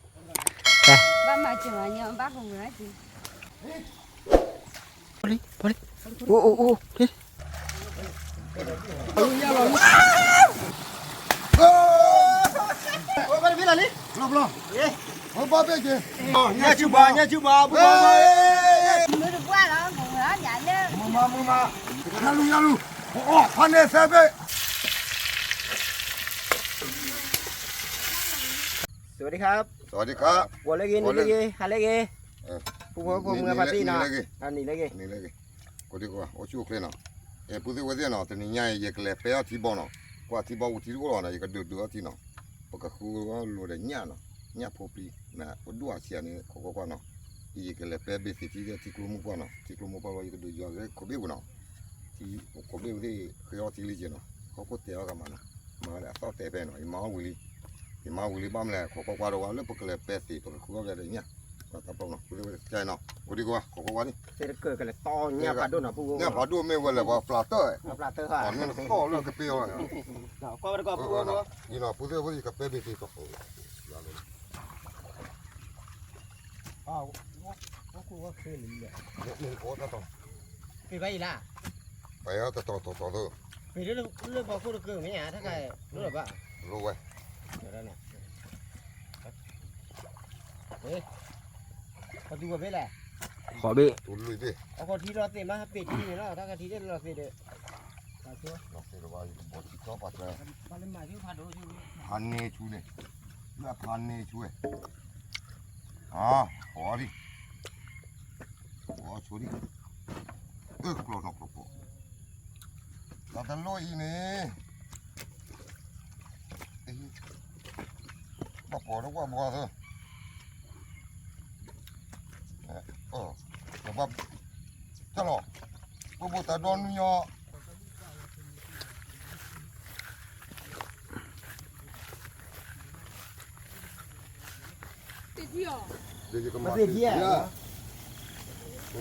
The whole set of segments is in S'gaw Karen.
ဘၣ်မၤစၢၤမၤညီဘၣ်ကဝဲၤက့ၤ ဖီလံ ဖီလံ အိၣ်အိၣ်အိၣ် ဘၣ်တဘ့ၣ်လီၤလံ ဘၣ်ဘ့ၣ်က့ၤ ညၣ်ဆူၣ်ဘၣ် ညၣ်ဆူၣ်ဘၣ် မုၢ်တပှၢ်လီၤ မုၢ်မၤ မုၢ်မၤ ညၣ်လူၤ ညၣ်လူၤ အိၣ် ဖးန့ၢ်သၢဘ့ၣ် สวัสดีครับ สวัสดีครับ ဂီၤလၢအဂ့ၤ နံၤလၢအဂ့ၤ ဟါလၢအဂ့ၤ ပူဖိဖိမုၢ်ဖါတံၢ်နီၤ နံၤလၢအဂ့ၤ နံၤလၢအဂ့ၤ ကိးဒံကိးဂၤ အိၣ်ဆူၣ်အိၣ်ချ့နီၤ အဲၣ်ပုၢ်သ့ၣ်ဝဲၢ်သ့ၣ်နီၤ တနံၤညါအံၤ ယကလဲၤပဲအီၣ်ထံဘီနီၤ ကွၢ်ထံဘီပူၤထံတအိၣ်လီၤနီၤ ယကဒုးဒုးအီၣ်ထံနီၤ ပကဃုဝဲလိာ်ဒီးညၣ်နီၤ ညၣ်ဖိပျံၤ ပဒိၣ်အဆံးန့ၣ် ခိးကွၢ်ကွၢ်နီၤ ယကလဲၤပဲဘ့ၣ်သ့ၣ်ထံဒီးထံကျိမိၢ်ပှၢ်နီၤ ထံကျိမိၢ်ပှၢ်လီၤ ယကဒုးယီၤလၢခိးဘ့ၣ်ပူၤနီၤ ထံခိးဘ့ၣ်ပူၤသ့ၣ် ဃ့အီၣ်ထံလံက့နီၤ ဟီၣ်ခိၣ်တဲအီၣ်ကမၤနီၤ မၤလၢအသီၣ်တဲဖဲနီၤ ယမၤအီၣ်ဝံၤလံ ယမၤဝံၤလံဘၣ်မလဲၣ် ခိးကွၢ်ကွၢ်ဒီးဝဲလၢပကလဲၤပဲသ့ၣ် ပကဃုအီၣ်ကဒီးညၣ် တၢ်ပီနီၤ ပသ့ၣ်ဝဲတကဲနီၤ ကိးဒံကိးဂၤ ခိးကွၢ်ကွၢ်လံ သ့ၣ်တကၢၢ်ကလဲၤတီညၣ်ဖးဒိၣ်နီၤ ပူဖိ ညၣ်ဖးဒိၣ်မ့ၢ်ဝဲလဲၣ် ပှၤပျၢ်တၢ် ပှၤပျၢ်တၢ် အန့ၣ်သီၣ်လၢကပ့ၤအီၤ ကွၢ်ဝဲတကီၢ်ပူဖိ ယနီၤ ပူဖိသ့ၣ်ဝဲယကပဲဘ့ၣ်သ့ၣ်တၢ် ပ့ၤဘၣ်အံၤလၢ ပှၤအံၤတတီၤတီၤတီၤ ပ့ၤ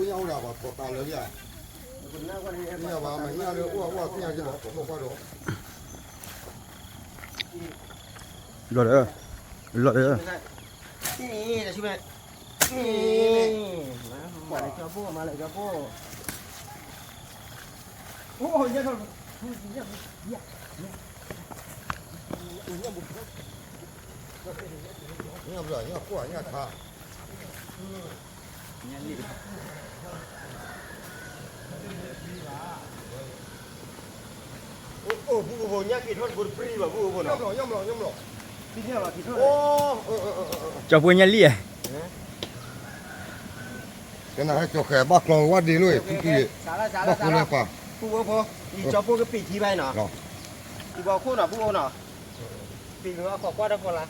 လၢလၢပှၤခိၣ်တကၢၢ်မ့ၢ်ဧါ တၢ်ကလိၣ်ဘၣ် လိဝဲ ပှၤသူဝဲဘ့ၣ်လဲၣ် ဃီဘ့ၣ် အဃီထံလီၤသ့ၣ်မး ပ့ၤထံန့ၣ်လီၤ တၢ်ကထံၣ်လီၤသ့ၣ်ဒီး ဖးန့ၢ်ဆူန့ၣ် လၢဖးန့ၢ်ဆူဝဲ အီ အီဆိဒံး အၢ ကျီၢ်နီၢ်ကျီၢ်ပီၢ် တၢ်တလိၣ်အံၤန့ၣ် ဘၣ်ပီၤတဝၣ်ဘှီသၢ ဘၣ် တၢ်လီၤ ပဘိၣ်တၢ်ဒီနွံညီ မ့ၢ်သ့ၣ်ထံဧါ ပကွၢ်မဲာ်ဒ်အိၣ်ညၣ်အိၣ်ဒၣ်ပှၤကိးတၢ်လၢာ်လံဧါ မ့ၢ်ဘၣ်မဲာ်ညၣ်လၢအိၣ်အအိၣ်သ့ၣ်ညါက့ၤလီၤ ကိးကွၢ်ဒီး လီၤဒီး လီၤဒီး မၤလၢကၠီဘိ မၤလၢကၠီဘိ အိၣ်ညၣ် ညၣ်ဘျီ ညၣ်ကွၢ် ညၣ်ခါ အိၣ် အိၣ် ပူဖိဖိ ညၣ်က့ၤထီၣ်တဘိတပြံဘၣ် ပူဖိဖိနီၤ ကၠီဖိညၣ်လံဧါ ကနၣ်ဟဲကၠီဃဲၤဘၣ်ကျီဝဲဒ့လိၣ် ထူထူယ့ၣ် ဘၣ်ကျီလၢပၢ် ပူဖိဖိ ယကၠီဖိကပ့ၤထံဘၣ်နီၤ ထံဘီခိၣ်နီၤ ပူဖိနီၤ ပ့ၤမ့ၢ်အခိးကွၢ်တၢ်ဖီလာ်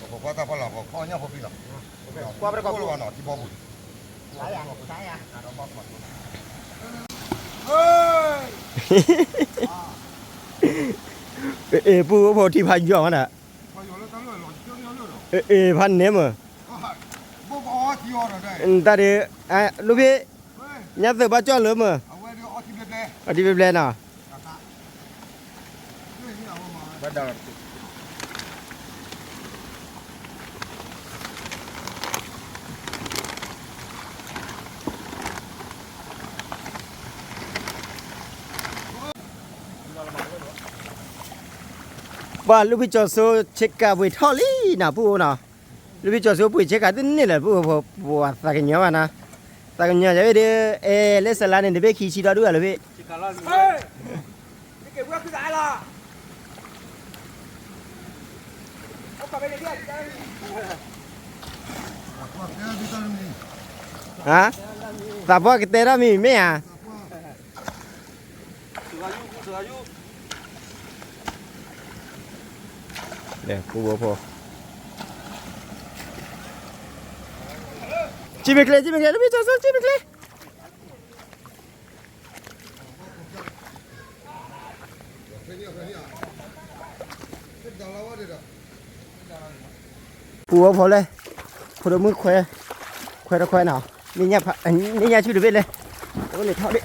ခိးကွၢ်တၢ်ဖီလာ် ခိးကွၢ်ညၣ်ဖိပံနီၤ ကွၢ်ပတကိးပူၤလၢၤဘၣ်နီၤ ထံဘီပူၤ အ့ ပူဖိထံဖးယီၤမးနၤ အ့ ဖးန့ၣ်မး တၢ်ဒ် လိၣ်ဖံ ညၣ်သုးဘၣ်ကၠီၣ်လၢမး အီထံဘျဲဘျဲနီၤ ပှၤလူၢ်ဖံကၠီၤစိ ဆ့ကၤပှ့ၤထီၣ်လံနီၤ ပူဖိနီၤ လူၢ်ဖံကၠီၤစိပှ့ၤဆ့ကၤတန့ၢ်လၢၤ ပူဖိ ပှၤသးကညီၤဘၣ်နီၤ သးကညီၤယၤဝဲဒၣ် အဲ လၢစလါန့ၣ် တဘ့ၣ်ခံဆံဒီဒူၣ်လၢၤဖံ သးပှၢ်ကတဲထီၣ်မံၤမ့ၢ်ဧါ ပူဖိဖိ စံးမ့ၢ်ကျဲ စံးမ့ၢ်ကျဲ လူၢ်ဖံကၠီၤစိ စံးမ့ၢ်ကျဲ ပူဖိဖိလဲၣ် ဖိဒိၣ်မုၣ်ခွဲး ခွဲးတခွဲးနီၤ မ့ၢ်ညၣ်ဆူၣ်တဘ့ၣ်လဲၣ် တအိၣ်န့ၣ်ထီၣ်ဒ့ၣ်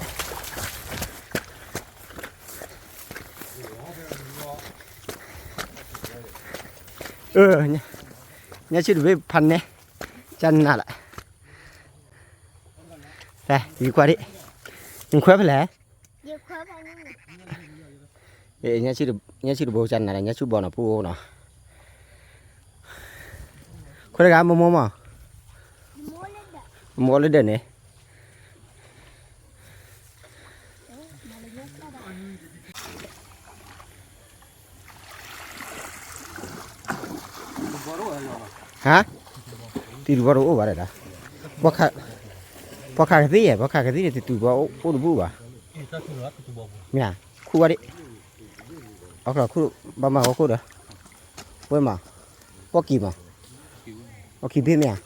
အၢ, ညၣ်ဆူၣ်တဘ့ၣ်ဖးန့ၢ်, ကနၤလီၤ, တၢ် ယကွၢ်ဒံး, နခွဲဖဲလဲၣ်, ညၣ်ဆူၣ်တဘိကနၤဒီး ညၣ်ဆူၣ်ဘီနီၤ ပူအိၣ်နီၤ, ခွဲတဂၤ မိၢ်မိၢ်မး, မိၢ်လၢဒၢးန့ၣ် ဟါ, တံၤတဘီတအိၣ်ဘၣ်ဒီး, ပှၤခးကသ့ၣ်ယဲၢ်, ပှၤခးကသ့ၣ်န့ၣ် တံၤတဘီအိၣ်တဘူၣ်ဘၣ်, မ့ၢ်ဧါ, ခူၣ်ဝဲဒံး, အီၣ်ချီခူၣ်, ဘၣ်မၤဝဲခိၣ်ဒီး, ဝဲမး, ပီၣ်ကံၤမး, အီၣ်ခံဘ့ၣ်မ့ၢ်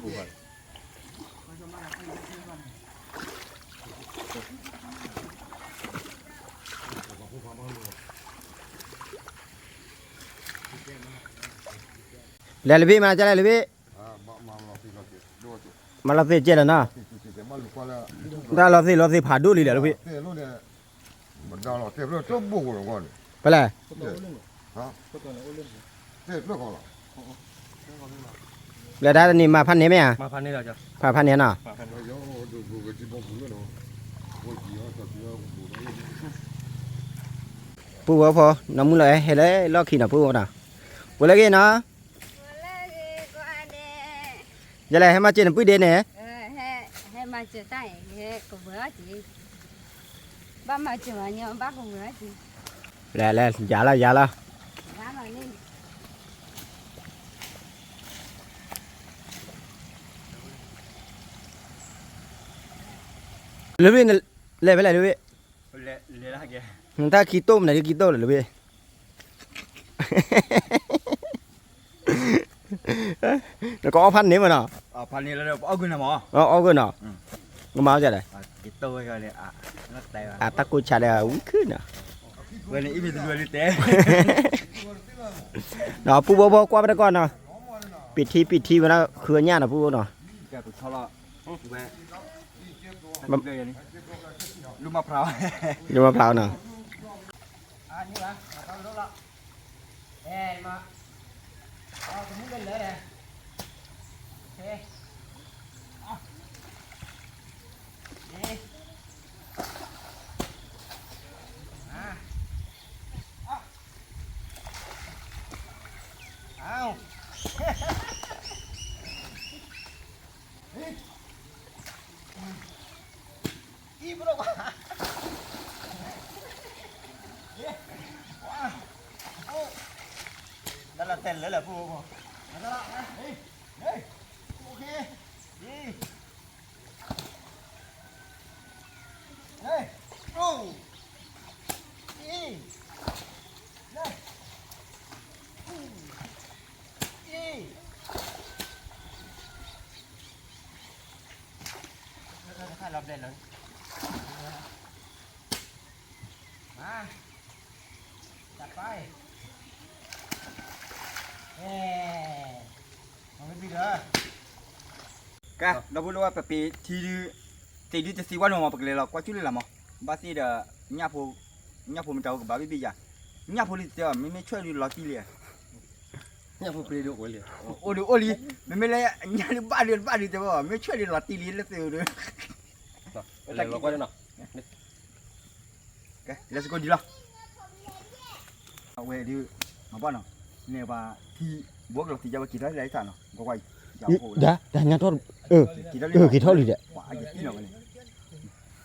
ဧါ, လဲၤလၢဘ့ၣ်မး ကလဲၤလၢဘ့ၣ်, မၤလီၤသ့ၣ်ကဲလၢၤနီၤ, တၢ်လီၤသ့ၣ်လီၤသ့ၣ်ဖးဒိၣ်လံလဲၣ်လၢဘ့ၣ်, ဖဲလဲၣ် လဲၤဒၣ်တနံၤမၤဖးန့ၢ်မ့ၢ်ဧါ, ဖးဖးန့ၢ်နီၤ, ပုၢ်ဝဲၢ်ဖိ နီၢ်မုၢ်လီၤအဲၣ် ဟဲလၢလီၢ်ခံနီၤ ပုၢ်ဝဲၢ်နီၤ, ပှဲၤလၢဂ့ၤနီၤ, ယလဲၤဟဲမၤစၢၤနပုၢ်ဒ့န့ၣ်, လဲၤလဲၤ ယၤလီၤယၤလီၤ, လၢဘ့ၣ် လဲၤဖဲလဲၣ်လၢဘ့ၣ်, နတၢ်ခံတိၢ်မနုၤဒ်ခံတိၢ်လၢလၢဘ့ၣ် နကအီၣ်ဖးန့ၢ်မးနီၤ, အီၣ်ဂၢၢ်နီၤ, ကမၤအီၣ်ကလဲၣ်, အတၢ်ကိၢ်ဆါဒီးဝံခုၣ်နီၤ, ဒီးပုၢ်ဘိဖိကွၢ်ပတကီၢ်နီၤ, ပံာ်ထံပံာ်ထံဝဲဒၣ်ဃုအညၣ်နီၤ ပုၢ်ဘိနီၤ, လူမဖျါနီၤ, တၢ်လီၤတဲာ်လၢလၢပူၤ, ကဲ ဒီပုၢ်ဝဲၢ် ပပံာ်ထံဒုး, သ့ၣ်ဒုးတသံဝဲနီၤမး ပကလဲၤလီၤကွၢ်ဆူၣ်လၢ်လၢ်မး, ဘၣ်သ့ၣ်ဒီး ညၣ်ဖိ, ညၣ်ဖိမတၤအိၣ်ကဘၣ်ဘ့ၣ်ဘ့ၣ်ယၤ, ညၣ်ဖိလံတဲအီၤ မ့မ့ၢ်ဆွဲၣ်ဒုးလီၤတံၢ်လံ, အိၣ်ဒုးအိၣ်လံ, မ့မ့ၢ်လၢညၣ်ဒုးဘၣ်ဒုးတဘၣ်ဒုးတဲဘၣ် မ့ၢ်ဆွဲၣ်ဒုးလီၤတံၢ်လံလၢသ့ၣ်အိၣ်ဒုး, ကဲ let's go ဒံးလီၤ. အဝဲဒုး မၤဘၣ်နီၤ, န့ၣ်ပှၤထံ ဘိကလီၤသံယါဝဲက့ၤထီၣ်လၢတၢ်နီၤ, ကွၢ်ကွၢ်အံၤ, ဒၣ် ဒၣ်ညါထီၣ်, က့ၤထီၣ်လံဒီး,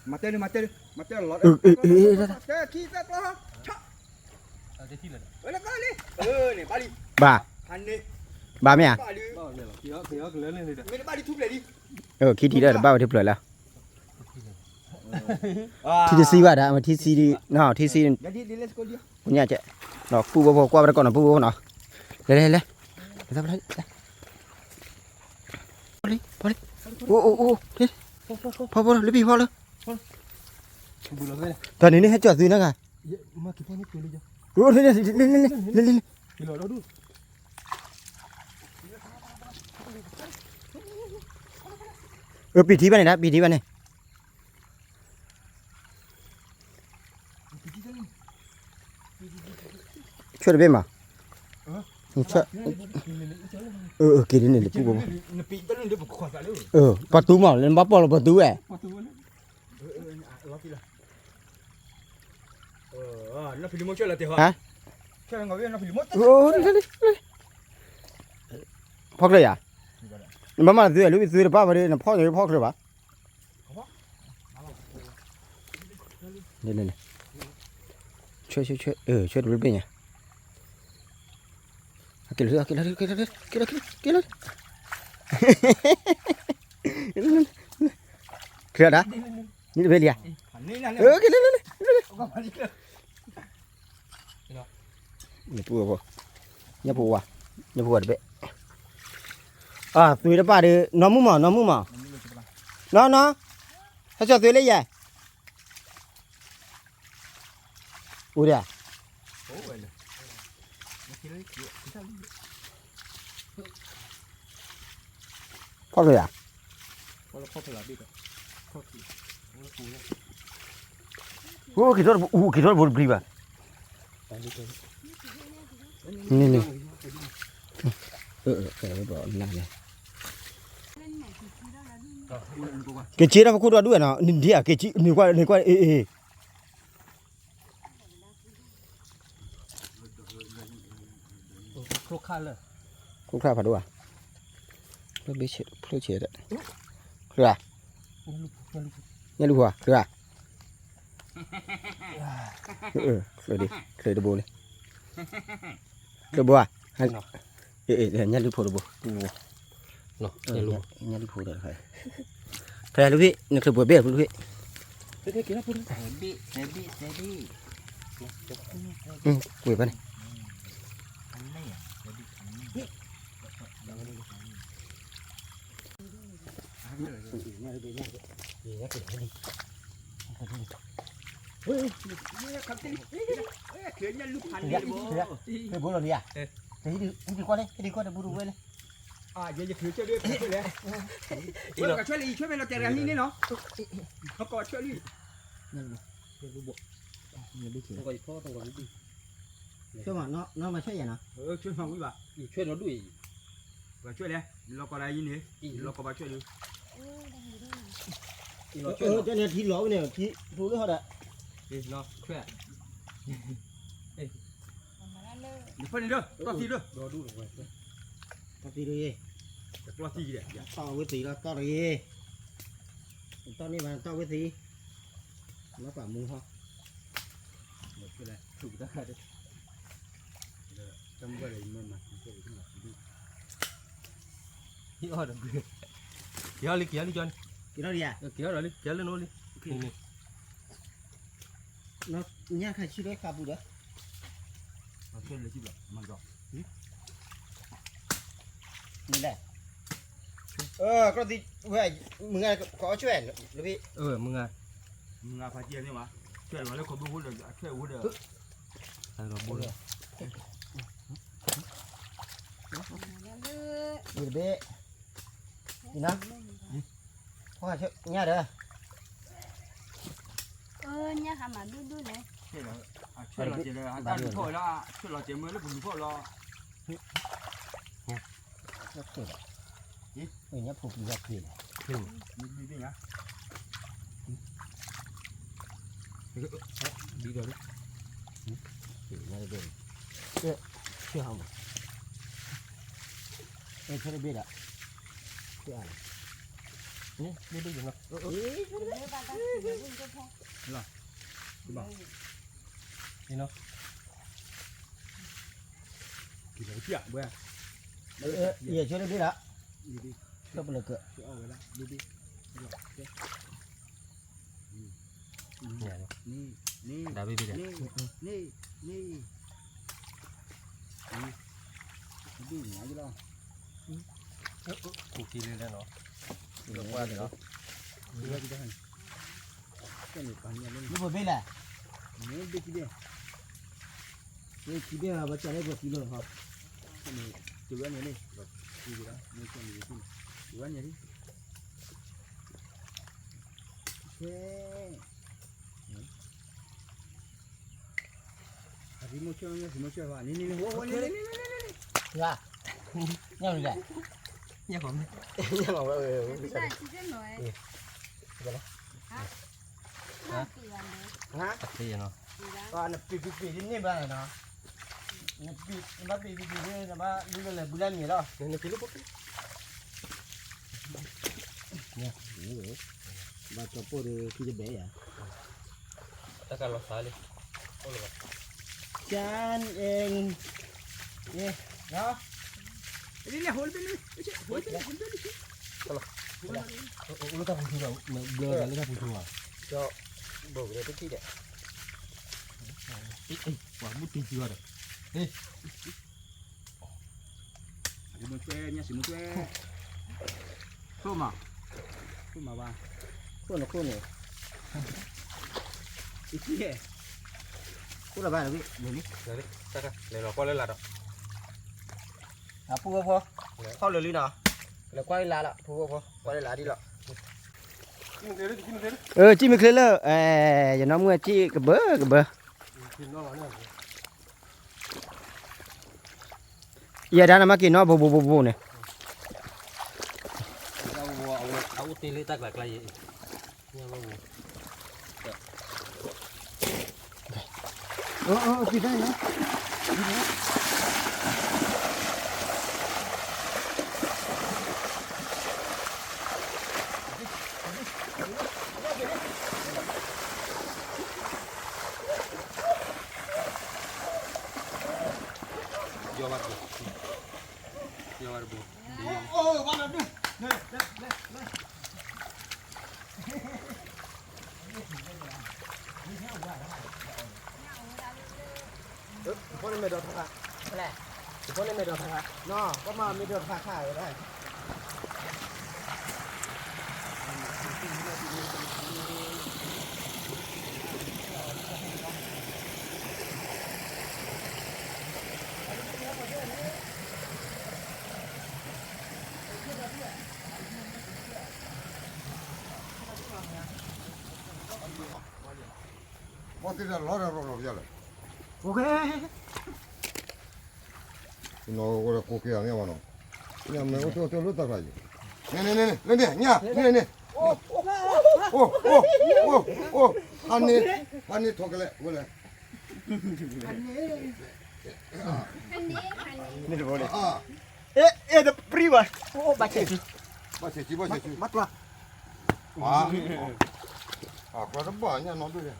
မၤတဲလၢ မၤတဲလၢ မၤတဲလၢလီၤ, တၢ်ခံသၢပျီ, ဝဲလၢကီၢ်လံ, ဘၣ်, ဘၣ်မ့ၢ်ဧါ, မ့ၢ်တဘၣ်လံထူပျဲၢ်လံ, ခံထံၣ်ဒီးတဘၣ်ဝဲထူပျဲၢ်လၢ ထံတဆံဘၣ်ဒၣ် ထံဆံ, ထံဆံ, ပညၣ်ကဲ, ဒီးပုၢ်ဘိဖိကွၢ်ပတကီၢ်နီၤ ပုၢ်ဘိနီၤ, လဲၤလဲၤလဲၤ, ဖီလံ, ဖီလံ, အိၣ်အိၣ်အိၣ်, ဖီဖီလၢ လၢပံၤဖီလၢ, တၢ်န့ၣ်န့ၣ်ဟဲကၠီၣ်သုနီၤဂၤ, လဲၤလဲၤလဲၤလဲၤ, အပံာ်ထံဘၣ်န့ၣ်ဒၣ် ပံာ်ထံဘၣ်န့ၣ် ပံာ်ထံဘၣ်န့ၣ် ဆွဲတဘ့ၣ်မး, ဆွဲ, အက့ၤဒ်န့ၣ်လံပူၤ, ပှၤတူမး လၢနဘၣ်ပီၣ်လီၤပှၤတူဝဲ, ဖီၣ်ချၢယၤ, နဘၣ်မၤသုဝဲလၢသုတပၣ်ဘၣ်ဒီး နဖီၣ်န့ၣ်ဖီၣ်ချၢဘၣ်, ဆွဲ, ဆွဲ, ဆွဲတဘ့ၣ်ညါ, က့ၤလီၤ, က့ၤလီၤ, က့ၤလီၤ, က့ၤလီၤ, ချၢဒၣ်, နတဘ့ၣ်လံဧါ, က့ၤလီၤ, လၢလၢလၢလၢ, ညၣ်ဖိဝါ, ညၣ်ဖိဝါတဘ့ၣ်, အသွံတပၣ်ဒီး နီၢ်မုၣ်မး နီၢ်မုၣ်မး, နီၢ်နီၢ်, ဟဲကၠီသွံလၢယဲၢ် အိၣ်ဒၣ်, ဖီၣ်က့ၤယၤ, အိၣ်က့ၤထီၣ်တဘိ အိၣ်က့ၤထီၣ်တဘိတဘျီဘၣ်, န့ၣ်န့ၣ်, က့ၤက့ၤထီၣ်ပခိၣ်ဒီဒူၣ်ဝဲနီၤ နဒ်ဧါ က့ၤက့ၤ နကွၢ် နကွၢ် အ့ အ့ ခိၣ်ခၣ်ဖးဒိၣ်ဧါ, ဖျိဆဲး, ဖျိဆဲး, ချၢဧါ, ညၣ်လူၢ်ဖိဧါ, ချၢဧါ, ချၢတဘိလံ, ချၢဘိဧါ, ညၣ်လူၢ်ဖိတဘိ, ညၣ်လူၢ်ဖိဒီး, ဖဲလူၢ်ဖံး နချၢဘိဘ့ၣ်လူၢ်ဖံး, ကွံာ်ဖဲန့ၣ် ဘိလီၤလံဧါ, ဟံးကွၢ်လၢ ဟံးကွၢ်တဘူတဝဲလၢ, ယဲယချၢဆၢဒၣ်, ဆွဲလၢယဆွဲမဲာ်လီၤတဲာ်တဂၤဟံးန့ၣ်နီၤ, ကီးဆွဲလံ, ဆွဲမးနီၤ မၤဆွဲယၤနီၤ, ဆွဲမးဝံၤဘၣ်, ဆွဲလီၤဒူၣ်အံၤ, ပှၤဆွဲလဲၣ်, လီၤကီးဒၣ်အံၤန့ၣ်, လီၤကီးပှၤဆွဲလံ, ထံလီၤဝဲန့ၣ် ထံထူလၢဟီဒီး, ဆွဲ, နဖဲန့ၣ်လၢ တီၢ်သံလၢ, တီၢ်သံလၢယဲ, တီၢ်ဝဲသံလီၤ, တီၢ်တဂ့ၤ, တီၢ်န့ၢ်ဘၣ်တီၢ်ဝဲသံ, လီၤပာ်မူဟီ, တၢ်မုၢ်ဘၣ်ဒီး ယမ့ၢ်မၤသံလီၤ, က့ၤအီၣ်လံ က့ၤအီၣ်လံကၠီန့ၣ်, က့ၤအီၣ်လံ က့ၤအီၣ်လံ က့ၤလၢနအိၣ်လံ, ညၣ်ခါဆံလၢခါပူၤဒီး, မ့ၢ်လဲၣ်, ကီၢ်သံဝဲ, မုၢ်ဂၤကအီၣ်ဆွဲ, မုၢ်ဂၤ, မုၢ်ဂၤဖးကံၢ်န့ၣ်ဘၣ်, ဆွဲလီၤလၢခီဘိဖိဒီး အဆွဲအိၣ်ဒီး, ဘိလီၤ, တဘ့ၣ်, နၤ, ညၣ်ဒီး, ညၣ်ဟါမၢ်ဒူၣ်ဒူၣ်န့ၣ်, အဆွဲလီၤက့ၤလၢအတၢ်လူၤဖီၣ်ဝဲလီၤ, အဆွဲလီၤက့ၤမ့ၢ်လၢပလူၤဖီၣ်လီၤ, ညၣ်ဖိပျံၤဟီၣ်ချ့န့ၣ်, မ့ၢ်ဘျုးသ့ၣ်ညါ, ဘျုးဒီးလံ, ဆွဲဟါမၢ်, ဆွဲတဘ့ၣ်ဒီး, ဆွဲအါလီၤ, ဘျုးဘျုးယနီၤ, လီၤ, ယနီၤ, က့ၤလီၤက့ၤဘှဲ, ယဆွဲတဘ့ၣ်ဒီး, ဆွဲပလၢကၢး, န့ၣ်, န့ၣ်, န့ၣ်, ဒ်န့ၣ်လီၤ, ပူၤက့ၤလံလီၤ, လီၤကွၢ်န့ၣ်လီၤ, မ့ၢ်ပဘ့ၣ်လဲၣ်, မ့ၢ်ဘ့ၣ်ခံဘ့ၣ်, မ့ၢ်ခံဘ့ၣ်ဘၣ် ပှၤကၢ်လၢပှၤသံလီၤဟီ, န့ၣ်, တဝဲန့ၣ်န့ၣ်, တဝဲန့ၣ်, ဆွဲ, မ့ၢ်ဆိၣ်မ့ၢ်ဆိၣ်ဘၣ် န့ၣ်န့ၣ်န့ၣ် ဟိဟိန့ၣ်န့ၣ်န့ၣ်န့ၣ် ညၣ်မလဲၣ် ညၣ်မလဲၣ် ညၣ်မလဲၣ် ဟါ နပ့ၤပ့ၤပ့ၤတန့ၢ်ဘၣ်နီၤ နပ့ၤ နဘၣ်ပ့ၤပ့ၤပ့ၤန့ၣ် နဘၣ်ဒုးလၢလၢဘူးလၢမံၤလီၤ နပ့ၤလၢပပ့ၤ ဘၣ်ကၠီပိၢ်ဒီးခံတဘဲယၤ တၢ်ကလီၤသးလံ အိၣ်လၢၤဘၣ် ကၠၢ်အ့ၣ် နီၤ လံလံဟိလံလံ ဟိလံလံ အိၣ်လၢတၢ်ပူၤဆူဒီး ဘျီဂၤလၢတၢ်ပူၤဆူဘၣ် ကၠီ ဘိၣ်ကဒီးတထံၣ်ဒီး ပှၤဘူၣ်တံၤဆူအီၤဒီး ဟ့ၣ် မ့ၢ်ဆွဲ ညၣ်စံးမ့ၢ်ဆွဲ ခိၣ်မး ခိၣ်မးဘၣ် ခိၣ်န့ၣ်ခိၣ်န့ၣ် အံၤ ခိၣ်လီၤဘၣ်လီၤ လဲၤလံ လဲၤလီၤကွၢ်လၢလာ်ဒီး အဖိဝဲဖိ ဖီၣ်လၢာ်လံနီၤ လဲၤကွၢ်လၢလာ်လီၤ ဖိဝဲဖိ ကွၢ်လၢလာ်ဒ်လီၤ အၢ စံၣ်မ့ၢ်ချ့လၢ အဲ ယနီၢ်မုၣ်အစံၣ်ကဘၢကဘၢ ယဲဒၣ်နမ့ၢ်က့ၤနီၢ်ဘိဘိဘိဘိန့ၣ် အအိၣ်တ့ၢ်လၢတၢ်ကျးကျါယဲ ယီၤဘၣ်တဘိ ယီၤဘၣ်တဘိ ဖိန့ၣ်မ့ၢ်ဒီးဖးခါ ဖိန့ၣ်မ့ၢ်ဒီးဖးခါ နီၤ ကမၤမ့ၢ်ဒီးဖးခါဝဲဒၣ် ဘီသ့ၣ်တၢ်လီၤတၢ်ရီၤရီၤပယီၤလဲၣ် နီၤဝဲဒၣ်ကိးက့ၤအီၤန့ၣ်ဘၣ်နီၤ ညၣ်မ့ၢ်အိၣ်တ့ၢ်အိၣ်တ့ၢ်လၢတၢ်ကျါယံၤ န့ၣ်န့ၣ်န့ၣ် လၢန့ၣ် ညၣ် န့ၣ်န့ၣ် အိၣ် အိၣ် အိၣ် ဟါန့ၣ် ဟါန့ၣ်ထီၣ်ကလဲၣ် ဝဲလဲၣ် န့ၣ်တဘိန့ၣ် အဲ အဲတပြံဘၣ် အိၣ်ဘၣ်ဆဲးစု ဘၣ်ဆဲးစု ဘၣ်ဆဲးစု ဘၣ်တွၢ် အါ အကျီတဘၣ်ညၣ်နီၢ်ဒိၣ်လဲၣ်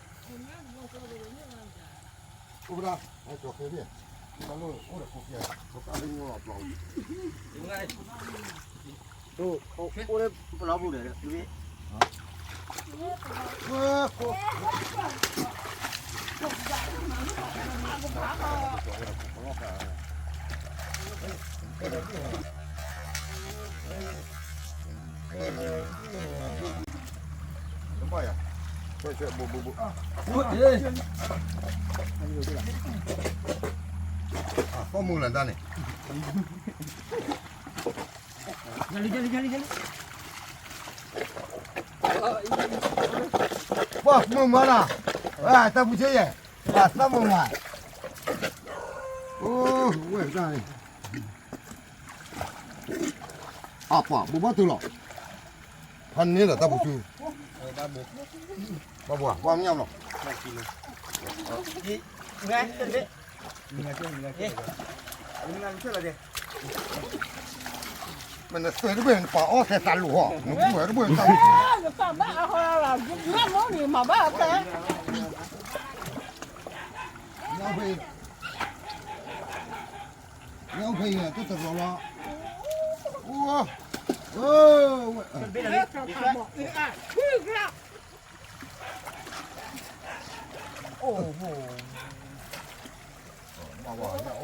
အိၣ်ဘၣ် အဲကၠီၤခဲဘ့ၣ် တၢ်လၢအိၣ်ဒီးခိးကဲ ပကၢ်လၢညိအပျီ အိၣ်လၢပလီပူၤဒီး ကီၢ်မုၢ်လၢ်တၢ်န့ၣ် ပှၤမုၢ်မၤလၢ် တၢ်ပူၤဆ့ယဲၢ် ပှၤသးမုၢ်မၤ အိၣ်ဝဲတၢ်န့ၣ် အပှၤဘိးဘၣ်တုၤလီၤ ဖးန့ၣ်လီၤတၢ်ပူၤဆူ ဘၣ်ဘိး ဘၣ်မညၣ်လီၤ မ့ၢ်နသွဲတဘ့ၣ် နပာ်အီၣ်သဲသးလိၤဟီ နဘူးဝဲတဘ့ၣ်သးလိၤ ညၣ်ဖဲ ညၣ်ဖဲအံၤ တ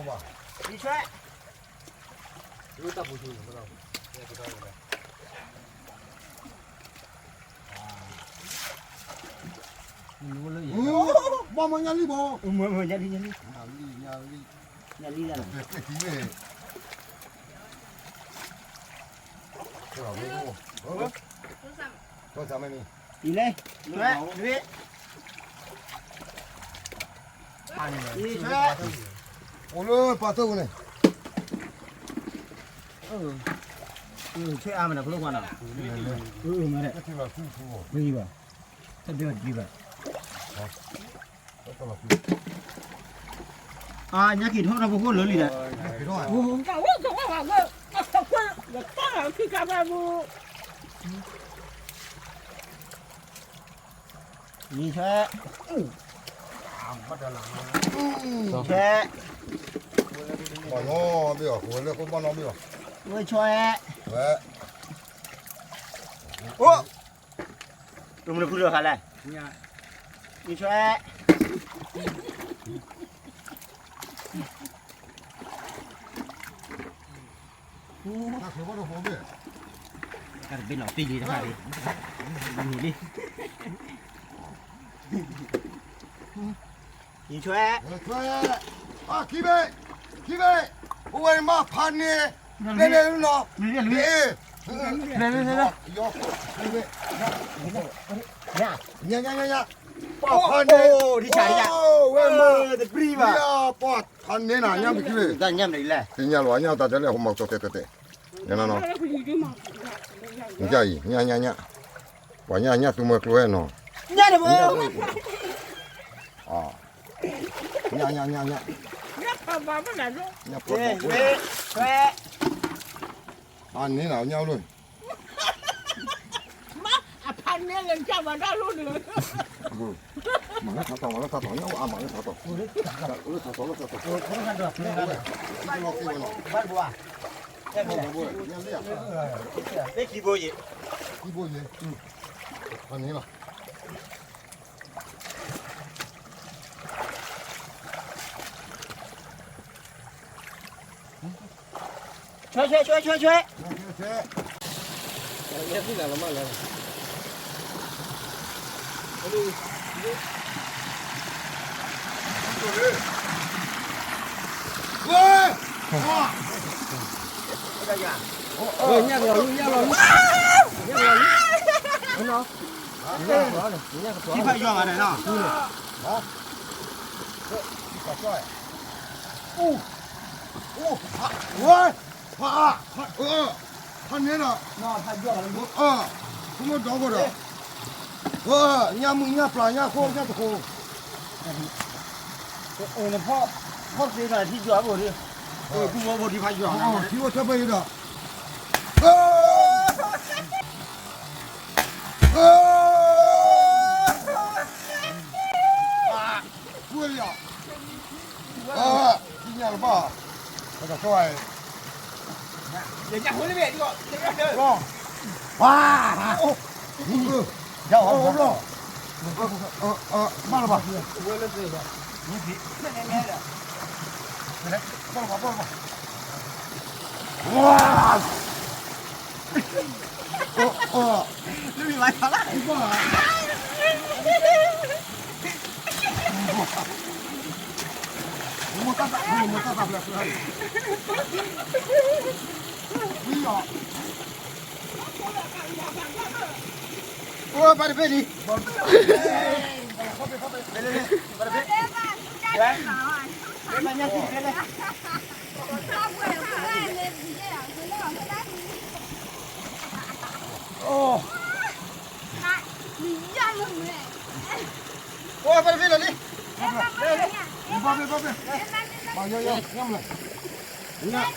တရီလီၤ အိၣ် အိၣ် အိၣ် ဘၣ်ဘၣ် ညၣ်အိၣ်ဘၣ် ဘၣ်မ့ၢ်ညၣ်လံဘၣ် ညၣ်လံ ညၣ်လံ ညၣ်လံ ညၣ်လံ အံၤလဲၣ် လွဲၢ် လွဲၢ် အိၣ်လၢပာ်သၢပူၤန့ၣ်, ဆဲအါမးန့ၣ် ဖိလၢကွၢ်နီၤ, မ့ၢ်, မ့ၢ်ဘၣ်, တဘ့ၣ်ဘၣ်, အါ ညၣ်က့ၤထီၣ်ထီၣ်ဖိခိၣ်လၢလံဒီး, ယဆွဲ, ဆွဲ, ဘီၣ်နီဘ့ၣ်အီၤ ဝဲလၢခိၣ်ဘီၣ်နီဘ့ၣ်အီၤ, ဝဲဆွဲ, ဝဲ, အိၣ်, တုၤမနုၤဖုလၢခါလဲၣ်, ယဆွဲ. တၢ်တဘ့ၣ်လီၤတံၢ်လံတခါလံ, မံၤလံ, ယဆွဲ, ခံဘ့ၣ်, ခံဘ့ၣ်, အိၣ်ဝဲမ့ၢ်ဖးန့ၣ်, လဲၤလဲၤလီၤ, လဲၤလဲၤ, ညါညါညါညါ, ပှၤဖးန့ၣ်, ဝဲမ့ၢ်, ပှၤဖးန့ၣ်နၤ ညါမ့ၢ်ခံဘ့ၣ်, တညါလီၤ ညါတၢ်တဲလဲၣ် ဟိမၤကတီၢ်တဲတဲတဲ, ညါ, ညါအံၤ ညါညါညါ, ပှၤညါညါသူမွဲကျိဟဲနီၤ, ညါတဘိ, ညါညါညါညါ, ညါပှၤ, ဖးန့ၣ်နၤ ညါအိၣ်လၢ အဖးန့ၣ်လၢကဘၣ်တၢ်လိၣ်န့ၣ်, မၤလၢထးတီၤ မၤလၢထးတီၤ ညါအိၣ်အါမးလၢထးတီၤ, လၢထးတီၤ လၢထးတီၤ, ဘၣ်ဘၣ်, ဘၣ်ဘၣ်, မ့ၢ်ခံဘိယံၤ, ခံဘိယံၤ, ဖးန့ၣ်လီၤ. ဆွဲ ဆွဲ ဆွဲ ဆွဲ ဆွဲ, ညၣ်ကလီၤလူၤ ညၣ်ကလီၤလူၤ, ညၣ်ကလီၤလူၤ, ထံဖးယွၤဘၣ်န့ၣ်နီၤ, ဖးန့ၣ်ဒီး, ဖိမ့ၢ်ဒီဘိဒီး, ညၣ်မုၢ်ညၣ်ပျၢ်ညၣ်ခိၣ်ညၣ်တခိၣ်, ဖီၣ်သ့ဒီးထံယွၤဘိဒီး, ထံဖိထၢဘိဒီး, ထံဖိထၢဘိဒီး ဝါ, မ့ၢ်လၢၤဘၣ်, ဝါ, အိၣ်ဘၣ်တဘ့ၣ်လံ, ဘၣ်တဘ့ၣ်, ဘၣ်တဘ့ၣ်, အိၣ်ဘၣ်တဘ့ၣ်လီၤလံ, ဘၣ်တဘ့ၣ်, ဘၣ်တဘ့ၣ်,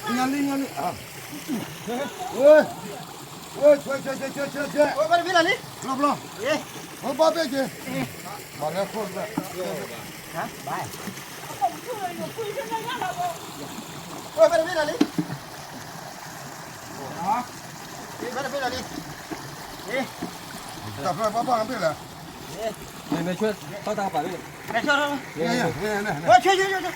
ညါလံ ညါလံ, ဝဲ, ဝဲ, ဆွဲ ဆွဲ ဆွဲ ဆွဲ ဆွဲ ဆွဲ, ဘၣ်တဘ့ၣ်လီၤလံ, ဘျီဘျီ, ဝဲဘၣ်ဘ့ၣ်က့ၤ, ဘၣ်လၢခိၣ်, ဘၣ်, ဝဲဘၣ်တဘ့ၣ်လီၤလံ, ဘၣ်တဘ့ၣ်လီၤလံ, တၢ်ဖျၢၣ်ဘၣ်ဘၣ်ဘ့ၣ်လီၤ, မ့ၢ်ဆွဲ, ဘၣ်တၢ်ပာ်ဘ့ၣ်, မ့ၢ်ဆွဲ, ဝဲဆွဲ ဆွဲ ဆွဲ ဆွဲ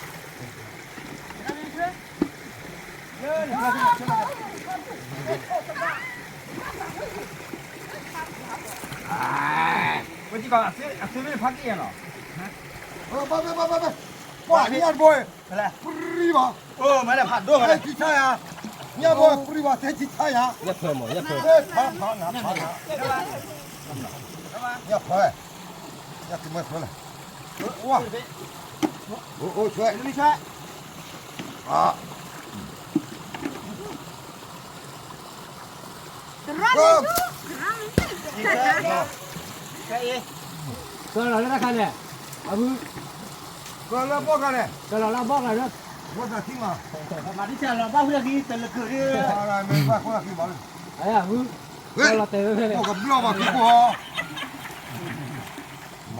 ဝဲကီး အသုမ့ၢ်ဖးက့ၢ်ယၤနီၤ, ဘၣ်ဘၣ်ဘၣ်ဘၣ်, ပှၤညၣ်တဘိ, ပရံဘၣ်, ဖဲထံဆါယၤ, ညၣ်ဘိပရံဘၣ် ဖဲထံဆါယၤ, ညၣ်ဖဲ, ညၣ်ဖဲ, ညၣ်ဖဲ, ညၣ်ကမၢဖဲလဲၣ်, ဝါ, အိၣ်အိၣ်ဆွဲ ဆွဲ ကလီၤလၢတၢ်ခါန့ၣ် အဝု ကလီၤလၢဘီၣ်ခါန့ၣ် ကလီၤလၢဘီၣ်ခါန့ၣ် ဝဲသးထံမး မၤဒ်ဆၢလီၤဘၣ်ဝဲလၢခံ တလကၢၢ်ဒ် ဘၣ်ဃိလၢခံဘၣ်လၢ အဝု ကလီၤတဲာ်ဝဲဖဲန့ၣ် ကဘျီဘၣ်ခံကွီၢ် မၤယ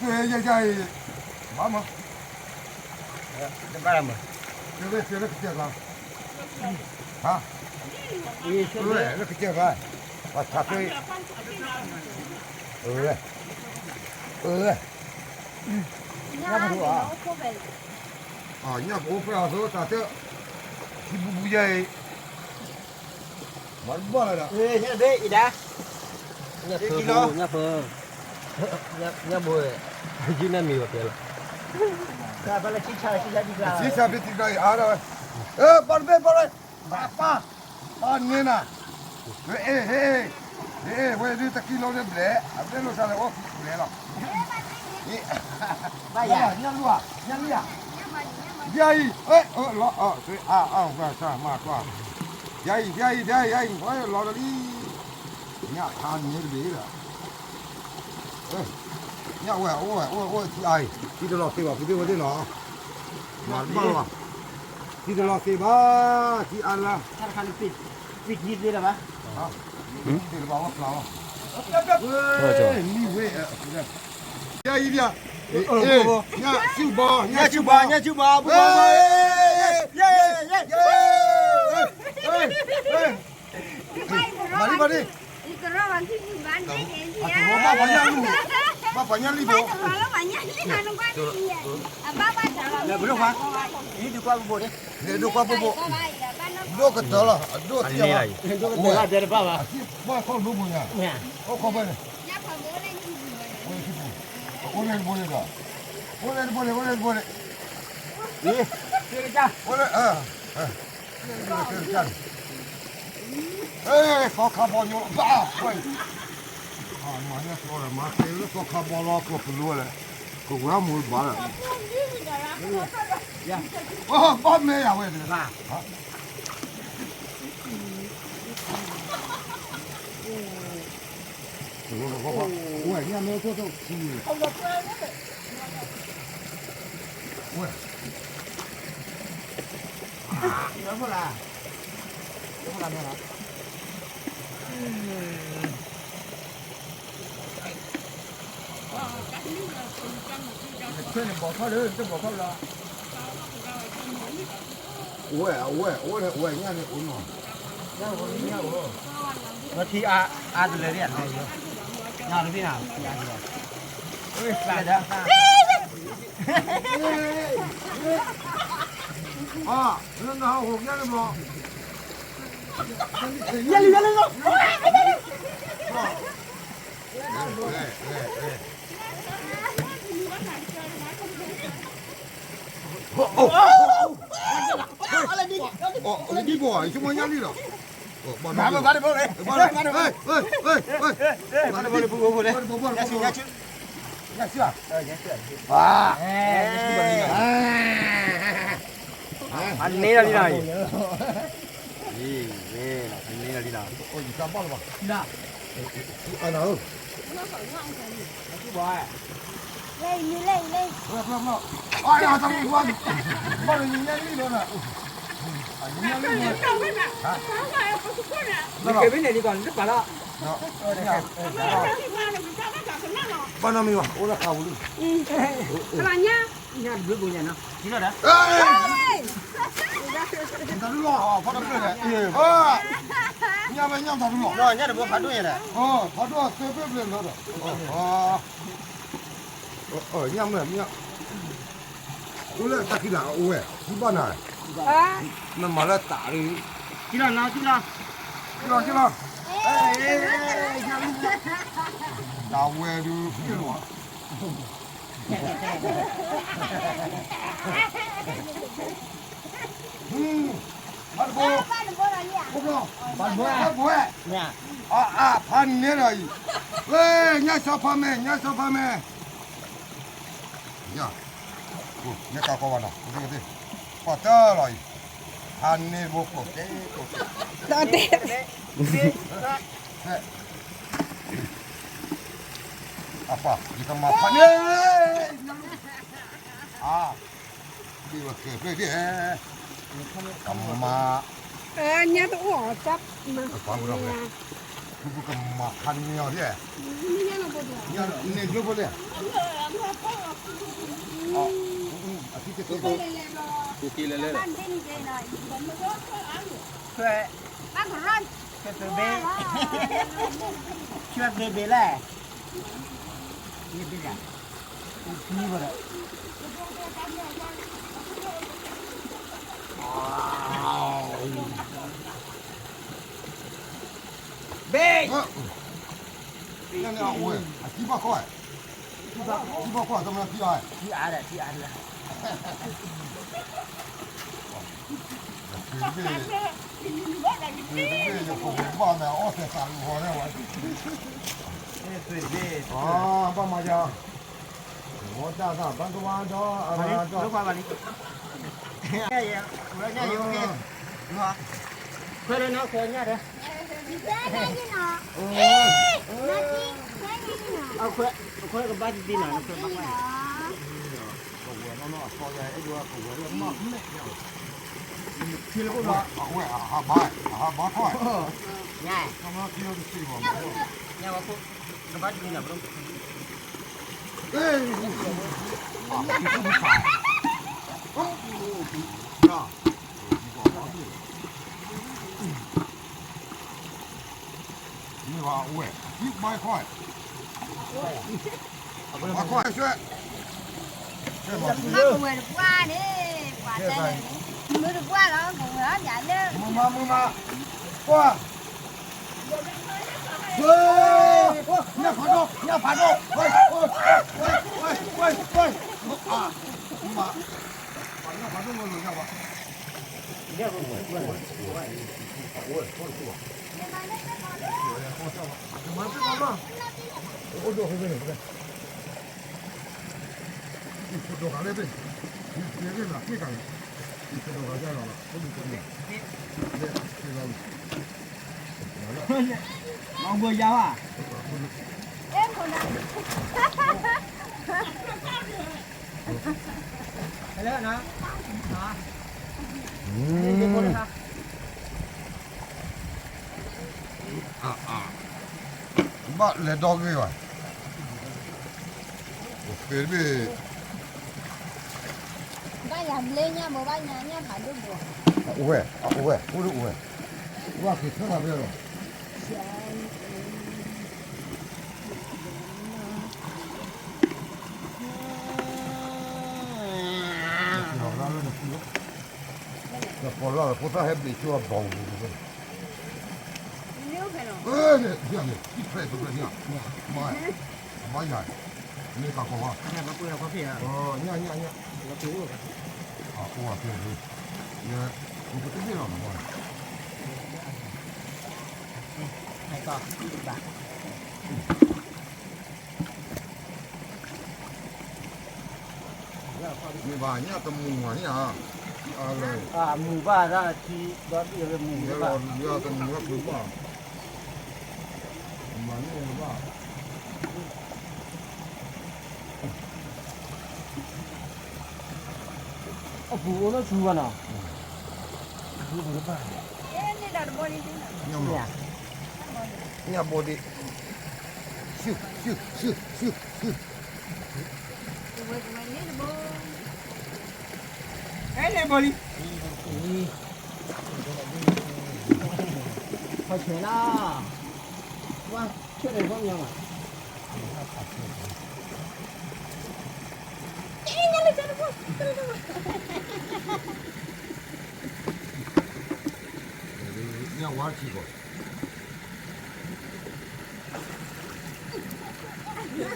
ဲၢ်ကီလီၤ မၤမး တဘၣ်မး ဟါ လၢကစၢၢ်ဂၤ ပှၤထးသွဲ အၢ အၢ ညၣ်ပဒိၣ်ဧါ ညၣ်ကအိၣ်ဖျဲၣ်အီၤသိတၢ်တၢၢ် ထံဘူဘူယဲအံၤ မၤတဘၣ်လၢၤဒီး ညၣ်ဖၢ ညၣ်ဖၢ ညၣ်ဘိ ယုၢ်နၢ်မံၤဘၣ်ဖဲလီၤ ဆံဆါဘ့ၣ်တံၢ်ကျါအံၤအါဒၣ်ဝဲ ဘၣ်တဘ့ၣ်ဘၣ်လၢ ပၢ်ပၢ် ပၢ်န့ၢ်နၤ ဟ့ၣ် ဟ့ၣ် ဟ့ၣ် ဝဲဒၣ်တကံလိန့ၣ်ဘျဲၣ် အဘျဲၣ်လိာ်သးလၢအိၣ်ဘျဲၣ်လီၤ ဘၣ်ယၤ ညၣ်လူၤဧါ ညၣ်လူၤဧါ ယၤအံၤ လီၤ အၢ မၤကွၢ် ယၤအံၤ ယၤအံၤ ယၤအံၤ ယၤအံၤ လီၤဒီးလံ ညၣ်ဖးန့ၢ်တဘ့ၣ်ဒီး ညၣ်ဝဲ အိၣ်ဝဲ အိၣ်ဝဲ အိၣ်ဝဲ ထံအါအံၤ ထံတလီၤသ့ဘၣ် ဖုသ့ၣ်ဝဲသ့ၣ်နီၤ မၤတဘၣ်လၢၤဘၣ် ထံတလီၤသ့ဘၣ် ထံအါလၢ ပံထံသ့လၢၤဘၣ် သ့လၢၤဘၣ် ဝဲဖျါလီၤ မံဝဲ ယၤအံၤ ညၣ်ဆူၣ်ဘီ ညၣ်ဆူၣ်ဘီ ညၣ်ဆူၣ်ဘီ မၤလံမၤလံ အတရီဘၣ် ပှၤညၣ်လူၤ ဘၣ်ပှၤညၣ်လံဘိ လဲၤဒိၣ်ကွၢ်ဘိဘိ ဒိၣ်ကတၢၢ်လီၤ အဒိၣ်ထံအါလီၤ ဘၣ်ခီၣ်ဒိၣ်ဘိညါ အိၣ်ခီၣ်ဘဲန့ၣ် အိၣ်လဲၣ်တဘိန့ၣ်ဒီး အိၣ်လဲၣ်တဘိန့ၣ် အိၣ်လဲၣ်တဘိန့ၣ် အိၣ်လဲၣ် သီခါဘီညိ ဘၣ် ဝဲ မၤန့ၢ်သီဒီးမၤသ့လၢသီခါဘီလီၤ ကျိၤပလူဝဲလဲၣ် ကဝဲမူဘၣ်လၢ ဘၣ်မဲာ်ယၤဝဲ ဝဲ ညၣ်မ့ၢ်အိၣ်ထိၣ်ထိၣ်ခံ ဝဲ လၢဖိလၢ လၢဖိလၢမ့ၢ်လီၤ တဆၢန့ၣ်ဘီၣ်ထီၣ်လၢ တဘီၣ်ထီၣ်လီၤ အဝဲ အဝဲ အဝဲ အဝဲ ညၣ်န့ၣ်အိၣ်နီၤ ညၣ်အိၣ် လီၤထံအါ အါတလၢဒၣ် ညၣ်တဘ့ၣ်နၤ အဝဲ စးဒီး အါ လၢနဟးဟိးကညါန့ၣ်ဘျီ ယဲလံ ယဲလံ လံဘိ ယဆိကမိၣ်ညၣ်လံလီၤ ဘၣ်ဘၣ်ဘၣ်ဘၣ် ဘၣ်ဘၣ်ဘၣ် ဘၣ်ဘၣ်ဘၣ် ညၣ်ဆူၣ် ညၣ်ဆူၣ် အန့ၣ်လီၤလံနီၤ အန့ၣ်လီၤလံနီၤ အနၢ် လၢအံၤလၢအံၤလၢအံၤ ဘၣ်လၢညါလံလီၤနၤ ညါလံလီၤ နကဲဘၣ်န့ၣ်လံကီး နတပာ်လီၤ ဘၣ်နီတမံၤဘၣ် အိၣ်လၢခးပူၤလံ ကလီၤညါ ညၣ်တဘျုးပူၤညါနီၤ ထံလီၤဒီး တၢ်ဒူလီၤ ဖီတဖျၢၣ်န့ၣ် ညၣ်ဝဲညၣ်တၢ်ဒူလီၤ ညၣ်တဘျုးဖးဒိၣ်ညါဒီး ဖးဒိၣ်သၢဖျၢၣ်ဖျၢၣ်လီၤဒီး ညၣ်မ့ၢ် ညၣ် အိၣ်လၢတၢ်ခံလၢအအိၣ်ဝဲ ထံဘၣ်နၤ နမၤလၢတၢ်လံ ထံလီၤနီၤ ထံလီၤ လီၤက့ၤလီၤ, တၢ်ဝဲဒုး ဘၣ်တဘိ, ဘၣ်တဘိ, ဘၣ်တဘိ, အါ အါ ဖးန့ၢ်ဒီးအံၤ, ဝဲ ညၣ်စီၤဖးမဲာ် ညၣ်စီၤဖးမဲာ်, ညၣ်ကးကီဘၣ်နီၤ, ကီတၢၢ်လီၤအံၤ, ဖးန့ၢ်တဘိ ကိးတဲ ကိးတဲ, အပှၤ ယကမၤဖးန့ၢ်, အါ ဒ်ဝဲကဲဖျၢၣ်ဒ်, ကမၤ, ညၣ်တအိၣ်အီၤတၢ်မၤ, ပကမၤဖးန့ၢ်အီၤဒ်, န့ၢ်ဘျိဖိလဲၣ်, အထံက့ၤ, က့ၤလဲၤလဲၣ်, ဘ့ၣ်, ဘ့ၣ်လဲၣ်, ဘ့ၣ်လဲၣ်. ဘ့ၣ်, အထံဘၣ်ကွၢ်, ထံဘၣ်ကွၢ် တမ့ၢ်ထံအါ, ထံအါဒီး, ထံအါဒီး, ယဖိဘၣ်န့ၣ် အီၣ်သဲးသးလူၤဃီန့ၣ်ဝဲ, ဘၣ်မၤယၤ, ဝီတၢ်သးဘၣ်တဝါဒီး အရၤဒီး, ခွဲးလၢနီၢ်ခွဲးညၣ်ဒီး, ခွဲးကဘၣ်တသ့နီၤ, ခွဲးဘၣ်ကွၢ်, ကဝဲၤနီၢ်နီၢ်အသီယၤ အဲၣ်ဒိးကဝဲၤလၢမ့ၢ်, ထံလၢအိၣ်ဒီး, အဝဲအဟးဘါ, အဟးဘါခီ, ညါ, ညါဝဲခိၣ်, ကဘၣ်တသ့နီၤ, ဘၣ်, မ့ၢ်ဘၣ်ဝဲ, ဘၣ်ခွါ, ဘၣ်ခွါ, ဘၣ်ခွါ, ကဝဲၤတပှၢ်န့ၣ်, ပှၤတဲန့ၣ်, မုၢ်တပှၢ်လီၤ, ကဝဲၤအီၣ်ယၤလၢ, မုၢ်မး, မုၢ်မး, ပှၢ်, ညၣ်ဖးဒိၣ်, ညၣ်ဖးဒိၣ်, ဝဲ, ဝဲ, ဝဲ, ဝဲ, ဝဲ, အါ, မး, ပှၤညၣ်ဖးဒိၣ်ဝဲလိာ်ညါဘၣ်. မၤဘၣ်ယၤဘၣ်. ဘၣ်လဲၤဒီဂ့ၤဘၣ်, အိၣ်ဖဲတဘ့ၣ်, ဘၣ်ယၤဘျ့ညၣ်ဘိ ဘၣ်ညၣ်ညၣ်ဖးဒိၣ်ဘိ, အအိၣ်ဝဲ, အအိၣ်ဝဲ, အိၣ်ဒၣ်အိၣ်ဝဲ, ဝဲက့ၤထၢထီၣ်ဖဲလီၤ. ဒီးပီၢ်လီၢ်ဖိသၣ်ဟဲဘျံးကၠိအဘီပူၤန့ၣ်, န့ၣ်, န့ၣ်, န့ၣ်, ဘၣ်ယၤ, မ့ၢ်ကၤကီၤဘၣ်, ညၣ်, ညၣ်, ညၣ်, အိၣ်ဝဲဖဲ, ယ, ပတဘ့ၣ်လီၤမး, မ့ၢ်ဘၣ် ညၣ်တမူၤမးန့ၣ်ဧါ, မူၤဘၣ်ဒၣ်ထံ, ဒီးမူၤဘၣ်, ညၣ်တမူၤဘၣ်, မၤန့ၢ်ဘၣ်, အပူၤအိၣ်လၢဆူဘၣ်နီၤ, ညၣ်ဘိဒံး, ဟဲလ့ဘိလံ, ဟဲဆဲးလီၤ, ဝါ, ဆဲးလီၤဘီမီၤမး, ညၣ်ဝါထံကီၢ်,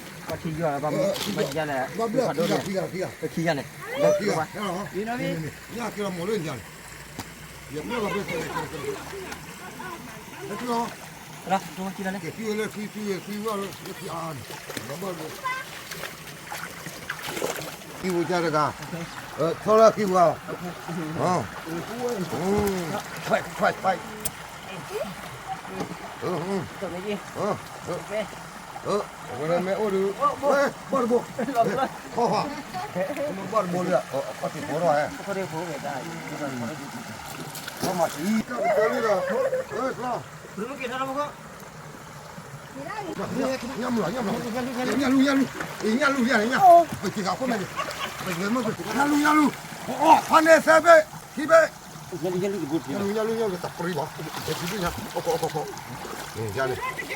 ဘၣ်ထံယီၢ် ဘၣ်မူဘၣ်ယါလဲၣ် ဘၣ်ဘျၢၣ်ခံဂၤခံဂၤခံဂၤ ခံဂၤန့ၣ် ခံဂၤ ညၣ်က့ၤလီၤမီၤလၢညါန့ၣ် ယဘျၢၣ်လီၤဖဲ လၢခံလီၤ ကဲ သုဝဲလၢခံ သုဝဲလၢခံဝဲလၢခံအါန့ၣ် ဘၣ်ဘၣ်ဘၣ် ခံဝဲကတဂၤ ဆီလၢခံဝဲ ခွဲခွဲခွဲ အဝဲန့ၣ်မ့ၢ်အိၣ်ဒုး ဝဲ ဘီၣ်တဘိ ခီၣ်ဖး မ့ၢ်ဘီၣ်တဘိလံ အခီၣ်ထံးဖိထီၣ်ဟဲ ခီၣ်ထံးဖိဝဲဒၣ် ခီၣ်မၤသံ ကတၢၢ်လံဒီး ဝဲကျီ ညၣ်မုၢ်လီၤ ညၣ်မုၢ်လီၤ ညၣ်လူၤ ညၣ်လူၤ အံၤ ညၣ်လူၤယၤန့ၣ် ညၣ် ပက့ၤဃာ်ခိၣ်မဲန့ၣ် ပက့ၤမ့ၢ် ညၣ်လူၤ ညၣ်လူၤ အီၣ် ဖးန့ၣ် သၢဘ့ၣ် ခံဘ့ၣ် ညၣ်လူၤ ညၣ်လူၤ ညၣ်လူၤ တပျံၤဘၣ် တပျံၤညၣ် အီၣ် အီၣ် အီၣ် အီၣ် န့ၣ် ယၤန့ၣ်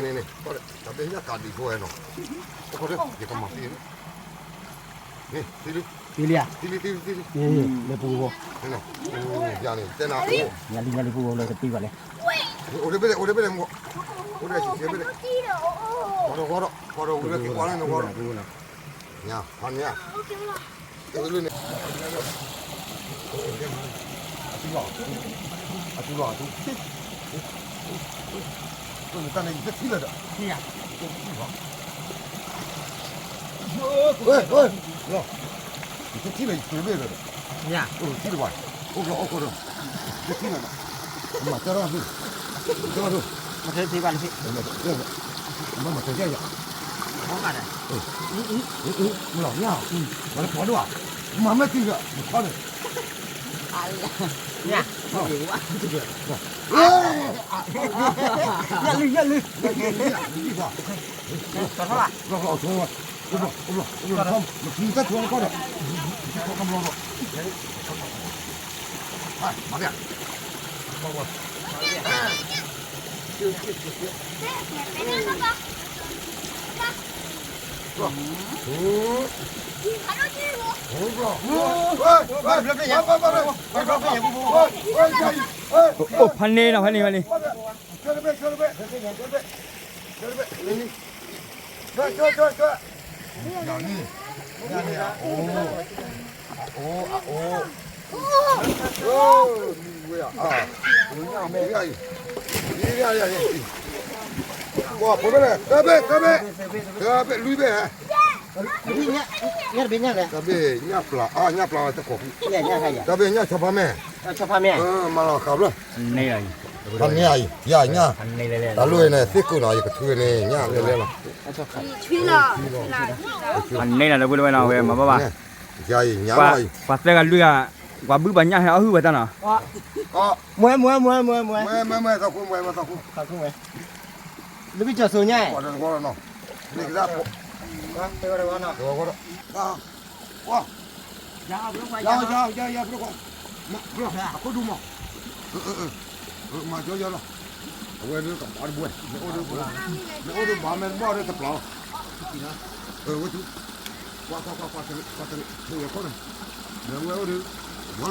န့ၣ် န့ၣ် န့ၣ် တၢ်ဘ့ၣ်ညၣ်ကးဒံးဖိဝဲနီၤ အီၣ် ယကမၤသံန့ၣ် န့ၣ် သံလံ သံလံဧါ သံလံ သံလံ သံလံ ယၤန့ၣ် တဲနၤ ညၣ်လူၤ ညၣ်လူၤ ပူၤလၢတပျံၤဘၣ်လဲၣ် အိၣ်တဘ့ၣ်လဲၣ် အိၣ်တဘ့ၣ်လဲၣ် အိၣ်တဘ့ၣ်လဲၣ် ဝီၤဒီး ဝီၤဒီး ဝီၤဒီး ဝီၤဒီး ဝီၤဒီး ညၣ် ဖးန့ၣ် အတူၢ်လီၤ အတူၢ်လီၤ အတူၢ် တၢ်န့ၣ် ယတထံၣ်လၢၤဒီး ဝဲ ဝဲ လီၤ ယတထံၣ်လၢၤ ယတဘ့ၣ်လၢၤဒီး ယတထံၣ်လၢၤဘၣ် အိၣ်ဘျီ အိၣ်ခိၣ်ဒီး ယတထံၣ်လၢၤဒီး မၤတၢ်ထီၣ်ဖဲ မၤတၢ်ထီၣ်ဖဲ မၤတၢ်ယၤ မၤတၢ်ယၤ မၤလီၤညါ မၤလီၤပှၤဒိၣ်ဧါ မၤမ့ၢ်တံၤဒီး မၤထီၣ်န့ၣ် ညၣ် ညၣ်လံ ညၣ်လံ မၤထီၣ်ဘၣ် မၤထီၣ် မၤထီၣ် မၤထီၣ် မၤထီၣ် မၤထီၣ် မၤထီၣ် အိၣ်ဖးန့ၢ်နီၤ ဖးန့ၢ် ဖးန့ၢ် တဘ့ၣ် တဘ့ၣ် လွံၢ်ဘ့ၣ် တဘ့ၣ် ညၣ်ပျၢ် အါ ညၣ်ပျၢ်ဝဲတကိးဖု တဘ့ၣ် ညၣ်ဆီဖါမဲာ် မၤလီၤဃာ်ဘျီ ဖးန့ၢ်အံၤ ယၤညၣ် တၢ်လိၣ်အံၤန့ၣ် သ့ၣ်ကိၢ်နီၤ ယကထုးန့ၣ် ညၣ်လဲၤလဲၤလီၤ ဖးန့ၢ်လီၤ လၢပှဲၤလၢဝဲနီၤ ဝဲမၤဘၣ်ဘၣ် ယၤအံၤ ညၣ်လီၤအံၤ ပှၤသၢဂၤလွံၢ်ဂၤ ပှၤဘုပှၤညၣ်ဟဲအီၣ်ဟုၣ်ဝဲတၢ်နီၤ မွဲ မွဲ မွဲ မွဲ မွဲ မွဲ မွဲ သီခိၣ် မွဲ မွဲ သီခိၣ် လၢကစၢၢ်စိညါ ကွၢ်တဝီနီၤ န့ၣ်ကဒၣ်ဖိ တဝီနီၤ ဝါ ယၤ ယၤ ယၤ ယၤ ဖိခွါ, မၤ အခိၣ်ဒူမး, မၤကၠီယၤလီၤ, အဝဲဒၣ်ကဘၣ်တဘှဲ, မ့ၢ်အိၣ်ဒၣ်, မ့ၢ်အိၣ်ဒၣ်ဘၣ်မ့ၢ်တဘၣ်ဒီးတပျီ, ဝဲသူ, ကွၢ်ကွၢ်ကွၢ်ကွၢ်, ကွၢ်တရံး, ထိၣ်ဝဲခိၣ်န့ၣ်, မ့ၢ်ဝဲအိၣ်ဒၣ်, ယီၤလံ,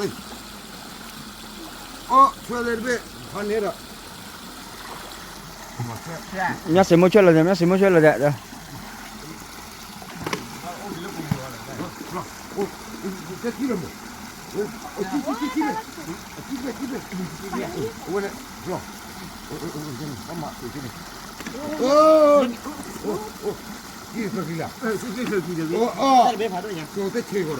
အိၣ် ဆွဲလၢတဘ့ၣ်, ဖးန့ၣ်ဒီး မ့ၢ်စ့မိၣ်ဆွဲလီၤဒီး, မ့ၢ်စ့မိၣ်ဆွဲလီၤဒီး, မၤမီၢ်မၤသီသးက့ၤ, ဝဲ, ဝဲ, ဝဲ, လီၤ, လီၤ, အိၣ်ဘျီ, အိၣ်, ဘၣ်တဘ့ၣ်လီၤ ဖးန့ၢ်လီၤ, အိၣ်, ဘ့ၣ်ဘ့ၣ်ဘ့ၣ်ဘ့ၣ်, ယီၢ်ခီက့ၤ,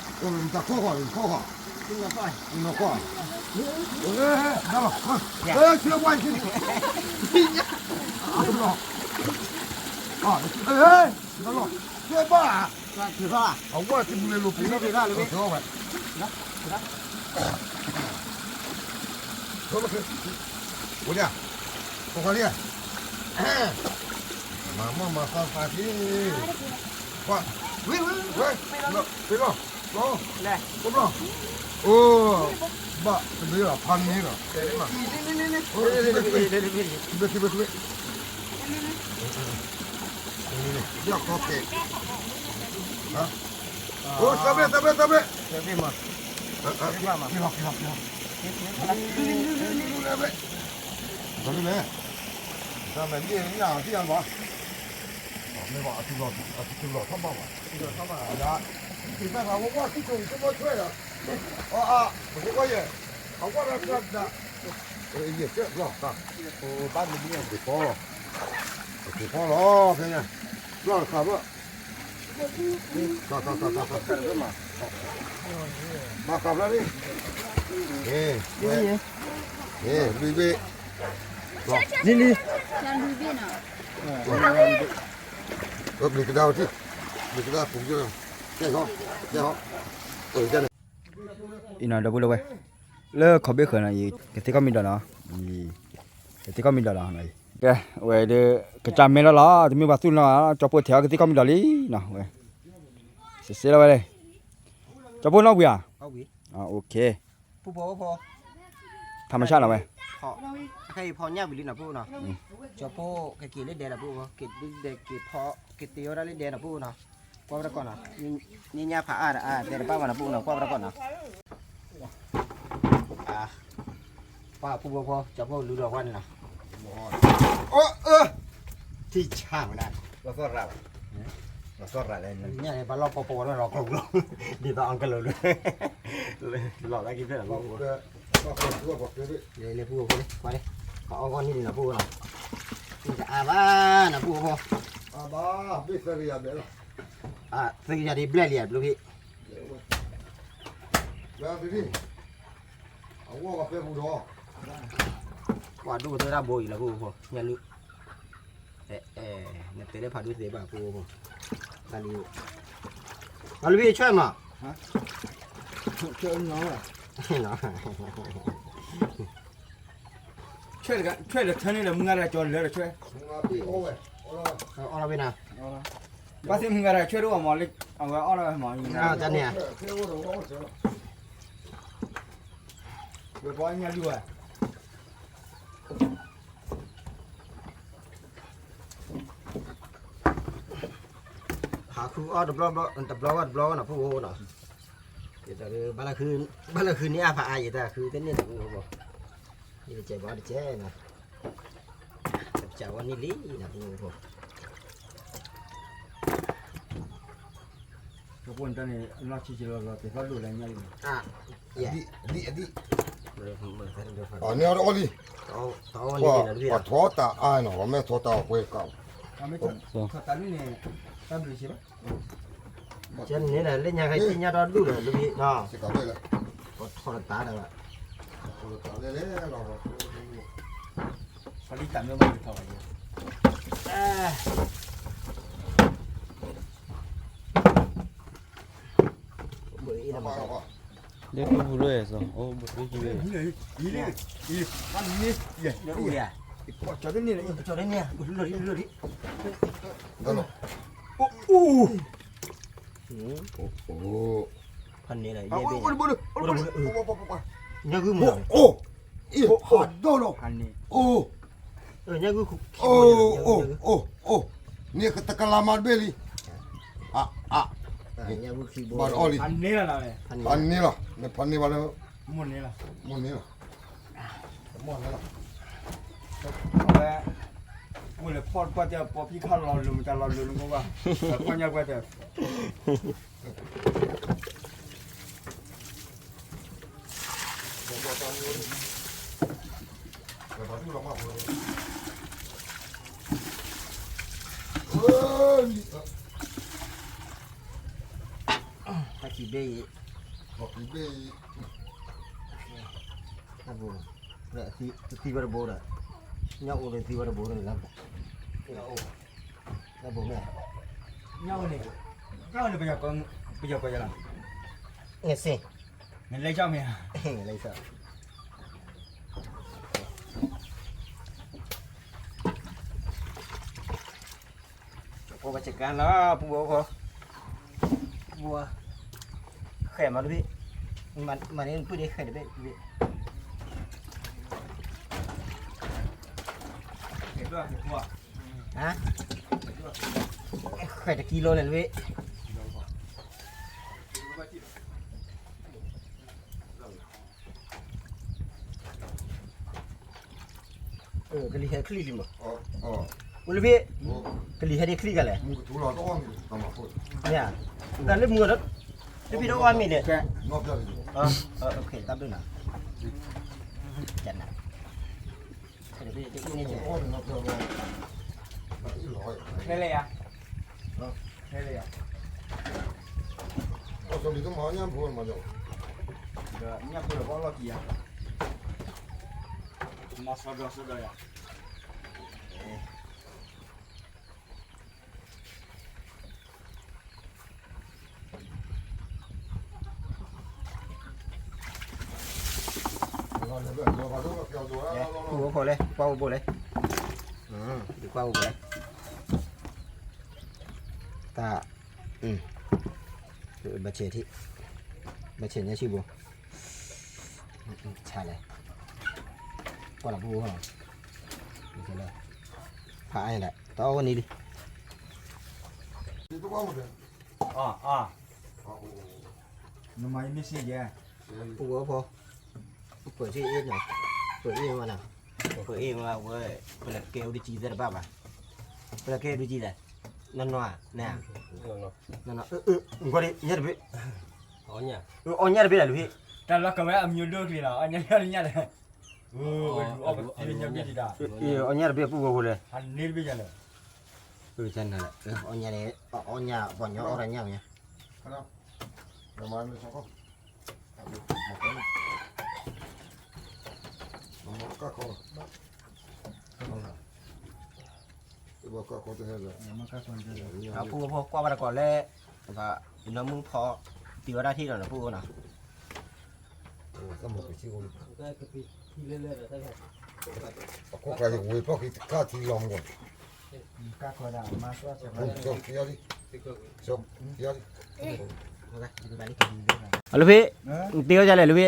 အိၣ် သၢဘ့ၣ် သၢဘ့ၣ် သၢဘ့ၣ်, က့ၤလီၤ က့ၤလီၤ က့ၤလီၤ, သၢဘ့ၣ်လဲၣ်, သၢဘ့ၣ်န့ၣ် ယၤ သံယၤဘၣ် မ့ၢ်ဘၣ် အတုၤလီၤထီၣ်ဘၣ်ဘၣ်, ယၤ က့ၤသးသးဝဲဝဲ ထံဆိကမိၣ်ဆွဲဒီး, အါ အါ ပကကွၢ်ယဲၢ်, အဝဲဒၣ်တၢ်ဒၣ်, ယဲၢ်ကၢဘျီ, ဘၣ်မနုၤ က့ၤဖီလီၤ, က့ၤဖီလီၤ ဖဲညါ, ဘျီတခါဘၣ်, မၤခးဖျါလံ, လွံၢ်ဘ့ၣ်, လွံၢ်ဘ့ၣ်, လွံၢ်ဘ့ၣ်နီၤ, ဘျုးကဒါဝဲထံ, ဘျုးကဒါပူၤကၠီ, ကဲဟီ, ကဲဟီ, အံၤနီၤ ဒီပုၢ်ဝဲၢ်, လၢခီဘ့ၣ်ဃၢၤနီၤ အံၤ ကသ့ခီၣ်မံဒီးနီၤ, ကသ့ခီၣ်မံဒီးလီၤ, ကဲ ဝဲဒၣ် ကစၢ်မဲလီၤလီၤ တမ့ၢ်ပှၤသူၣ်နီၤ ကၠီဖိထဲအီၤကသ့ခီၣ်မံဒီးလံနီၤ, ဝဲ စ့စ့လီၤဝဲလံ, ကၠီဖိနီၣ်ဝံၤဧါ, ဖးမဆၣ်နီၤဝဲ, ခဲအံၤဖီညၣ်ဝံၤလံနီၤ ဖိနီၤ, ကၠီဖိကက့ၤလၢဒဲလီၤ ဖိ က့ၤလၢဒဲက့ၤဖီ က့ၤတ့ဝဲဒၣ်လၢဒဲနီၤ ဖိနီၤ, ကွၢ်ဝဲတကီၢ်နီၤ, န့ၣ်ညၣ်ဖးအါဒီးအါ တဲတဘၣ်ဘၣ်နီၤ ဖိနီၤ ကွၢ်ဝဲတကီၢ်နီၤ ပှၤဖိဖိဖိ ကၠီဖိလူဒီးကွၢ်န့ၣ်လီၤ, အိၣ် ထံဆၣ်မနၤ, လီၤသီၣ်ရၤလီၤ, လီၤသီၣ်ရၤလဲၣ်, ညၣ်န့ၣ် ဘၣ်လီၢ်ပီပီဝဲလီၤ ကျိၤကျိၤ, ဒ်သိးအီၣ်ကလိာ်လၢ, လီၤလၢခံဖျၢၣ်လီၤ ဖိဖိ, လၢဖိဖိဖိလၢ ကွၢ်လၢ, ကအီၣ်ဂီၢ်န့ၣ်လီၤ ဖိဖိနီၤ, တအါဘၣ်နီၤ ဖိဖိ, သၢကယၤဒ်ဘျဲၣ်လံ ဘျုးဖံး ပှၤဒိၣ်ကတၢၢ်တၢ်ဘိအံၤလီၤ ဖိဖိ ညၣ်လုၢ်, နတဲလၢဖးဒိၣ်သ့ဘၣ် ဖိဖိ, တၢ်လံ, ပှၤလုၢ်ဘ့ၣ်ဆွဲမး, ဆွဲလၢထၢန့ၣ်ဒီး မုၢ်ဂၤတဂၤကၠီလၢလၢဆွဲ, အီၣ်လီၤဝဲနၤ, ဘၣ်သ့ၣ်မုၢ်ဂၤတဂၤဆွဲတအိၣ်မးလၢ အဝဲအီၣ်လီၤဝဲမး, တၢ်န့ၣ် ဝဲပှၤညၣ်လုၢ်ဝဲ, ဟးဃုအီၣ်တဘျီဘျီ တဘျီဘၣ်တဘျီဘၣ်နီၤ ဖိဖိနီၤ, ယတၢ် ဘၣ်လၢဃုန့ၢ်အါဖးအါ ယတၢ်ဃုတန့ၢ်နီၤ ဖိဖိ, ယတကဲဘၣ်တကဲနီၤ, တကးဝဲန့ၣ်လံနီၤ ဖိဖိ ကပိၢ်နတၢ်န့ၣ် လီၢ်ဆံးဆံးလီၤလီၤ တသီၣ်ဒိၣ်လၢညါအံၤ, အဒံၣ် အဒံၣ် အဒံၣ်, အန့ၣ်အီၤတအီၣ်လံ, ပှၤထီတၢ်အါနီၤ ပှၤမ့ၢ်ထီတၢ်အီၣ်ကွဲကး, ထီတၢ်လံန့ၣ် တၢ်ဘျုးဆံးဘၣ်, ကဲန့ၣ် လၢညါခါက့ညါဒီဒူၣ်ဒီး လူၤဘံၣ်နီၤ, ပှၤထီတၢ်ဒီး ပှၤလံတၢ်မ့ၢ်ဘၣ်ထီဘၣ်ယဲ လၢပူၤပူၤလၢအဲၣ်စီၤ အိၣ်ဘိးတံၢ်ကံဝဲ, ကၠီတန့ၢ်လၢ ကၠီတန့ၢ် အိၣ် အိၣ် အိၣ် ဖးန့ၣ်လီၤ, အိၣ် အိၣ် အိၣ် အိၣ် ညၣ်ဂုၢ်မူနီၤ, အိၣ် အိၣ် အိၣ် ဖးဒိၣ်နီၤ, အိၣ် အိၣ် ညၣ်ဂုၢ်ခံဘိန့ၣ်, အိၣ် အိၣ် အိၣ် န့ၣ်တကလးမၤတဘ့ၣ်လံ, အါ အါ ညၣ်ဂုၢ်ခံဘိဘၣ်အီၣ်လံ, ဖးန့ၣ်လီၤ, ဖးန့ၣ်လီၤ, မိၢ်န့ၣ်လီၤ, မိၢ်န့ၣ်လီၤ, မိၢ်န့ၣ်လီၤ, အဝဲ အိၣ်လၢဖီၣ်တပှၢ်တဲ ပီဖံခါလီၤလိၤမတၤလီၤလိၤနကိးဘၣ်, ဖီၣ်ညၣ်တပှၢ်တဲ တၢ်ခံဘ့ၣ်အံၤ, တၢ်ခံဘ့ၣ်အံၤ, တၢ်ဘိ, သံဝဲတဘိဒီး, ညၣ်အိၣ်ဒီးသံဝဲတဘိဒီးလၢ, တၢ်ဘိမ့ၢ်, ညၣ်အိၣ်န့ၣ်, ညၣ်အိၣ်န့ၣ်, ပယီၤကီယလီၤ, နစ့, နလဲၤကၠီမ့ၢ်ဧါ, နလဲၤကၠီ ပှၤဘၣ်စကၤလီၤ ပူဝဲ, ပူဝဲ, ဃဲးမးတဘ့ၣ်, မၤန့ၢ်ပုၢ်ဒ့ဃဲးတဘ့ၣ်တဘ့ၣ်, ဃဲးတကံလိန့ၣ်တဘ့ၣ်, ကလံၤဟဲချံလံမး, အိၣ်လၢဖဲ, ကလံၤဟဲဒ်ချံကလဲၣ်, မ့ၢ်, တၢ်လၢမူဒီး, လၢဖဲတအီၣ်မ့ၤန့ၣ်, တၢ်ဘျုးနၤ, ခဲလၢာ်ယၤ, ဒီးညၣ်ဖိဒီးဘီလီၢ်ကံယၤ, မၤစီဒီစီဒီယၤ ပူဝဲဖီလဲၣ်, ကွၢ်အိၣ်ဘိလဲၣ်, ကွၢ်အိၣ်ဘိလဲၣ်, တၢ်, ဘၣ်ဆဲးထံ, ဘၣ်ဆဲးညါဆံဘိ, ဆါလဲၣ်, ကွၢ်လီၤပူဝဲဖီ, ဖးအါန့ၣ်ဒီး တအီၣ်ဝဲန့ၣ်လံ နမၤယမ့ၢ်စ့ၢ်ကီး, ပူဝဲဖီ, ပှဲၤစ့ၢ်အ့ၣ်နီၤ, ပှဲၤအ့ၣ်မးနီၤ, ပှဲၤအ့ၣ်မးဝဲ, ပလဲၤကဲအိၣ်တကံသ့ၣ်တဘၣ်ဘၣ်, ပလဲၤကဲအိၣ်တကံသ့ၣ်, နီၢ်နီၢ်ဧါ, နီၢ်နီၢ်, အၢ အၢ ကွၢ်ဒံး ညၣ်တဘ့ၣ်, အၢ အီၣ်ညၣ်တဘ့ၣ်လၢ်လၢဟ့ၣ်, တၢ်လီၤကဝဲအမံၤဒိၣ်ကျ့ၤလီၤ အီၣ်ညၣ်လၢညၣ်လဲၣ်, အီၣ်ညၣ်တဘ့ၣ်ပူဝဲဖိလဲၣ်, အီၣ်ညၣ်, အီၣ်ညၣ်ပှၤညီအီၣ်တၢ်ညၣ်မ့ၢ်, အပူဖိကွၢ်ဘၣ်တကိးလၢ, ယနီၢ်မုၣ်ဖီတံၤဝဲဒၣ်ထံၣ်ဒီးနပူဖိနီၤ, အခိၣ်ဃါယဝ့ၤဖီၣ်ခံတခါထံလီၤမူ, အလၢဖဲ, နတ့အီၣ်ဒ်လဲၣ်လၢဖဲ,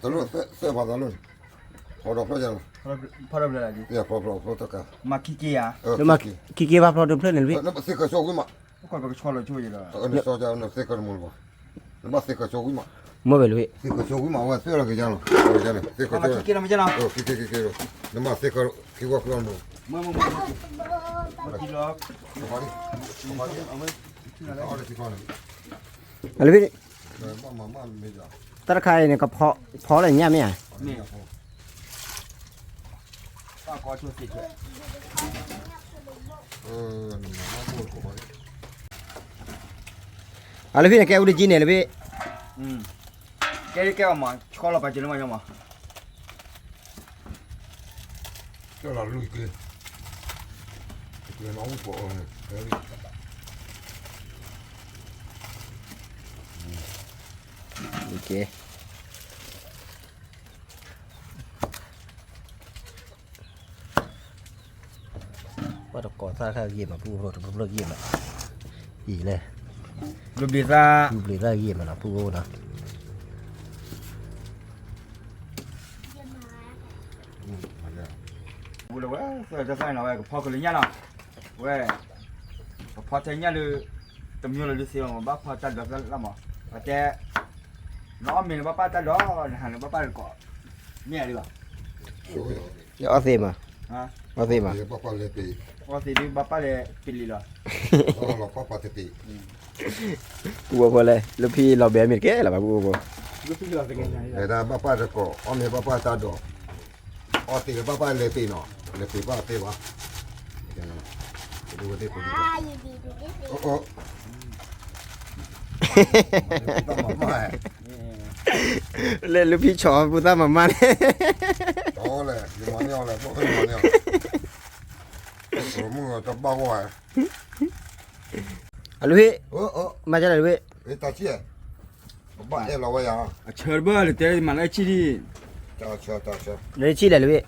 တလိၣ်သၢဘၣ်သးလၢ, ဖီဒီဖျၢၣ်ယၤလီၤ, ဖီဒီဖျၢၣ်, မၤခံက့ၤဧါ, မၤခံက့ၤဘၣ်ဖီဒီဖျၢၣ်န့ၣ်လၢဖဲ, သ့ၣ်ကၢဆိကွံာ်မး, နဘၣ်သ့ၣ်ကၢဆိကွံာ်မး, နဘၣ်သ့ၣ်ကၢဆိကွံာ်မး, မ့ၢ်ဝဲလၢဖဲ, သ့ၣ်ကၢဆိကွံာ်မး အဝဲသ့ၣ်လီၤက့ၤယၤလီၤ, သ့ၣ်ကၢဆိ, နမၤသ့ၣ်ကၢ, ခံဝဲကွံာ်အီၤမး, လၢဖဲ တၢ်တခါအံၤန့ၣ် ကဖီလၢညၣ်မ့ၢ်ဧါ, အလၢဖဲန့ၣ် ကဲအိၣ်တကံန့ၣ်လၢဖဲ, ကဲကဲအီၤမး ဆီလီၤပာ်စၢၤလၢမးညီမး ကဲလီၤလွံၢ်ကျဲ, ကျဲမးအိၣ်ပှၤအီၤန့ၣ်, ပှၤတကိးသၣ်တခါဂ့ၤမး ပူဖိတဖျၢၣ်ဂ့ၤမး, အံၤလဲၣ်, ဘျုးဘျုးသး ဘျုးဘျုးသးဂ့ၤမးနီၤ ဖုအိၣ်နီၤ ဝဲကဖီကလၢညၣ်လီၤ ဝဲ ကဖီထဲညၣ်ဒီး တမံၤလီၤဒုးသ့လီၤမး ဘၣ်ဖီတၢ်ဒိးသၢလၢ်မး ပတဲ နအီၣ်မ့ၤန့ၣ်ဘၣ်ပာ်တၢ်ဒိး နဟးန့ၣ်ဘၣ်ပာ်တကိး မ့ၢ်ဧါဒ်ဘၣ် အီၣ်သ့မး အီၣ်သ့မး အီၣ်သ့ဒုးဘၣ်ပာ်လဲၤပလံၤလီၤ ပူဖိလဲၣ် လၢဖံလီၤဘဲမ့ၢ်တကဲလၢၤဘၣ်ပူဖိ လဲၤဒၣ်ဘၣ်ပာ်တကိး အီၣ်မ့ၤဘၣ်ပာ်တၢ်ဒိး အီၣ်သ့လၢဘၣ်ပာ်လဲၤပ့ၤနီၤ လဲၤပ့ၤဘၣ်သ့ဘၣ် ဒ်ဝဲသ့ၣ်ပူ လၢလူဖံဆီၣ်ပူသၣ်မၤမါန့ၣ် အလဲၣ် ယမၤန့ၢ်အီၤလဲၣ် ဘၣ်မၤန့ၢ်အီၤ မုၢ်တဘၣ်ဝဲ အလူဟ့ၣ် မၤကလဲၣ်လူဟ့ၣ် တၢ်ဆံၣ် ဘၣ်အဲၣ်လီၤဝဲယၤ အဆၢတဘၣ်လၢတဲမၤလၢဆံၣ်ဒံး တၢ်ဆၢ တၢ်ဆၢ နဆံၣ်လဲၣ်လူဟ့ၣ်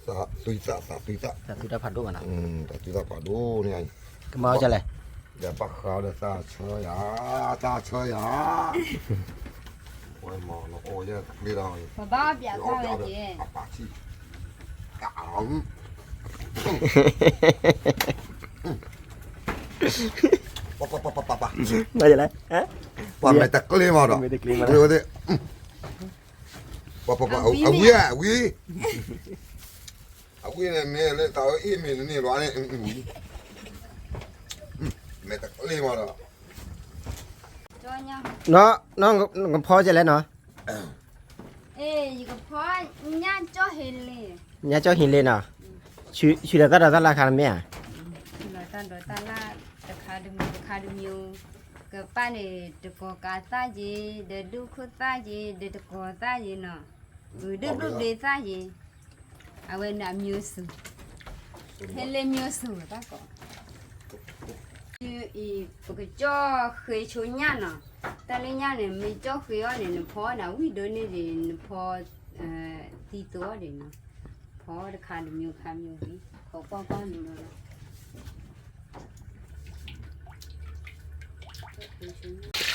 သးသွံသး သးသွံသး သးသွံတၢ်ဖးဒိၣ်မးနီၤ တၢ်သွံတၢ်ဖးဒိၣ်န့ၣ် ကမၤအီၣ်ကလဲၣ် ယဘၣ်ဃးဒီးသးဆၢယၤ သးဆၢယၤ ဝဲမၤနအိၣ်ယဲၢ်တကျ့ဒီး ပဘၣ်ပျးသးဝဲက့ၤ ပပာ်ဆံၣ် ပပပပပပ မၤယလဲၣ် ပှၤမဲာ်တကျ့မးဒီး မ့ၢ်တကျ့မး ဝဲဝဲသ့ၣ် ပပပ အဝံၣ် အဝံၣ် အဝံၣ်န့ၣ် မ့ၢ်လၢတၢ်အၢအ့ၣ်မ့ၢ်တန့ၢ်ဘၣ်န့ၣ် မဲာ်တကျ့မးဒီး နီၢ် နီၢ် ကဖီကလဲၣ်နီၤ အ့ ယကဖီ ညၣ်ကၠီၣ်ဟ့လ့ ညၣ်ကၠီၣ်ဟ့လ့နီၤ ဆူဒီးတၢ်ဒိးတၢ်လၢ်ခါမ့ၢ်ဧါ ဆူဒီးတၢ်ဒိးတၢ်လၢ် တခါတမံၤတခါတမံၤ ကပၣ်န့ၣ် တကီၤကးသၣ်က့ၤ ဒီးဒူၣ်ခိၣ်သၣ်က့ၤ ဒီးတကီၤသၣ်က့ၤနီၤ ဒူၣ်ဒူၣ်ဘျ့သၣ်က့ၤ အဝဲန့ၣ်အမျိုးစုံ ဟ့လ့မျိုးစုံ ဘၣ်ကိး အံၤ ပကကၠီၣ်ဃ့ဆိညၣ်နီၤ တၢ်လၢညၣ်န့ၣ် မ့ၢ်ကၠီၣ်ဃ့အီၤန့ၣ် နဖီနၤဝံၣ်ဒိၣ်န့ၢ်ဒံး နဖီ သံသိအီၤဒံးနီၤ ဖီတခါတမျိုးခါမျိုး ဖီကွၢ်ကွၢ်မနုၤလီၤ ဖီနီၤ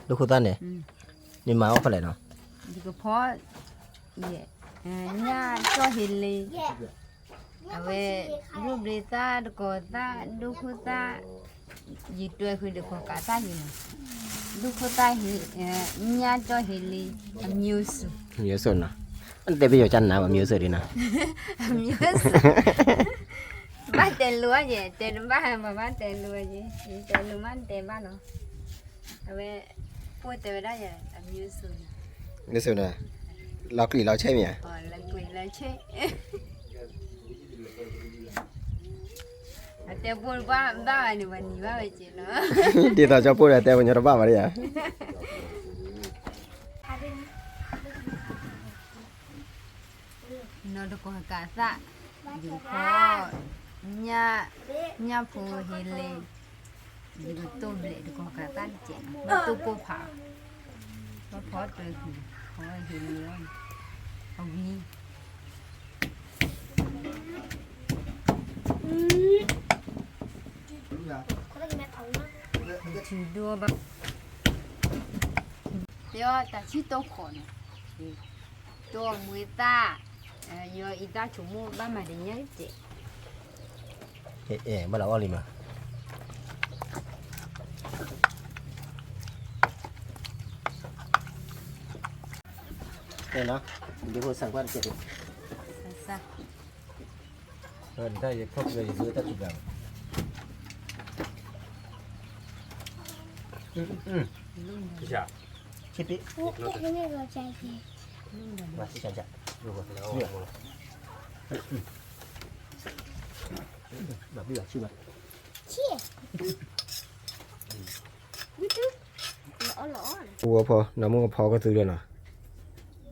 ဒိၣ်ခိၣ်သၣ်န့ၣ် မ့ၢ်မၤအီၣ်ဖဲလဲၣ်နီၤ ယကဖီ ညၣ်ကၠီၣ်ဟ့လ့ အဝဲ ဒူၣ်ဘျ့သၣ် တကီၤသၣ် ဒူၣ်ခိၣ်သၣ် ယတွဲဃုာ်ဒီးတကီၤကးသၣ်ယဲနီၤ ဒူၣ်ခိၣ်သၣ်ဟ့ ညၣ်ကၠီၣ်ဟ့လ့ အမျိုးစုံ မျိုးစုံနီၤ အတဲပယီၤကနၤ အမျိုးစုံဒ်နီၤ အမျိုးစုံ ဘၣ်တဲလိာ်အီၤယဲ တဲတဘၣ် ပဘၣ်တဲလိာ်အီၤယဲ ယတဲလိာ်မးတဲဘၣ်လီၤ အဝဲ ဖိတဲဝဲဒၣ်ယဲ အမျိုးစုံ မျိုးစုံနီၤ လီၤကျံၤလီၤဆဲးမ့ၢ်ဧါ လီၤကျံၤလီၤဆဲး အတဲဖိတဘၣ်ဘၣ်ဝဲန့ၣ် ပှၤနံၤဘၣ်ဝဲက့ၤလီၤ ဒ်သိးကၠီဖိဒီးတဲပှၤညီတဘၣ်ဘၣ်ဒ်ဧါ နီၢ်တကီၤကးသၣ် ယကဖီ ညၣ် ညၣ်ဖိဟ့လ့ ယကတိၢ်ဘျဲးတကီၤကးသၣ်တကဲး ဘၣ်တိၢ်ကိၢ်ဖးအီၤ ဘၣ်ဖီတွဲဃုာ် ဖီဟ့လ့အီၤ အဝံၤ ထံဒိၣ်ဘၣ် ယတၢ်ဆံၣ်တိၢ်ခိးန့ၣ် တိၢ်မွ့သၣ် ယအံသၣ်ဆိကမိၣ်ဘၣ်မၤတညၣ်တကဲး အဲ ဘၣ်လီၤအီၣ်လံမး တဲနီၤ ဒ်ဖိစၢ်ကွၢ်တကဲး တၢ်ယခီၣ်ကျၢၤယဒိတၢ်ထူၣ်ဘၣ် ကစၢ် ချစ်ပြီ။ ချစ်ပြီ။ မၤစံၣ်စံၣ်စံၣ်။ မၤပြီပါ ချစ်ပါ။ ချစ်။ ဝီဖိ နမူကဖီကသူလၢနီၤ.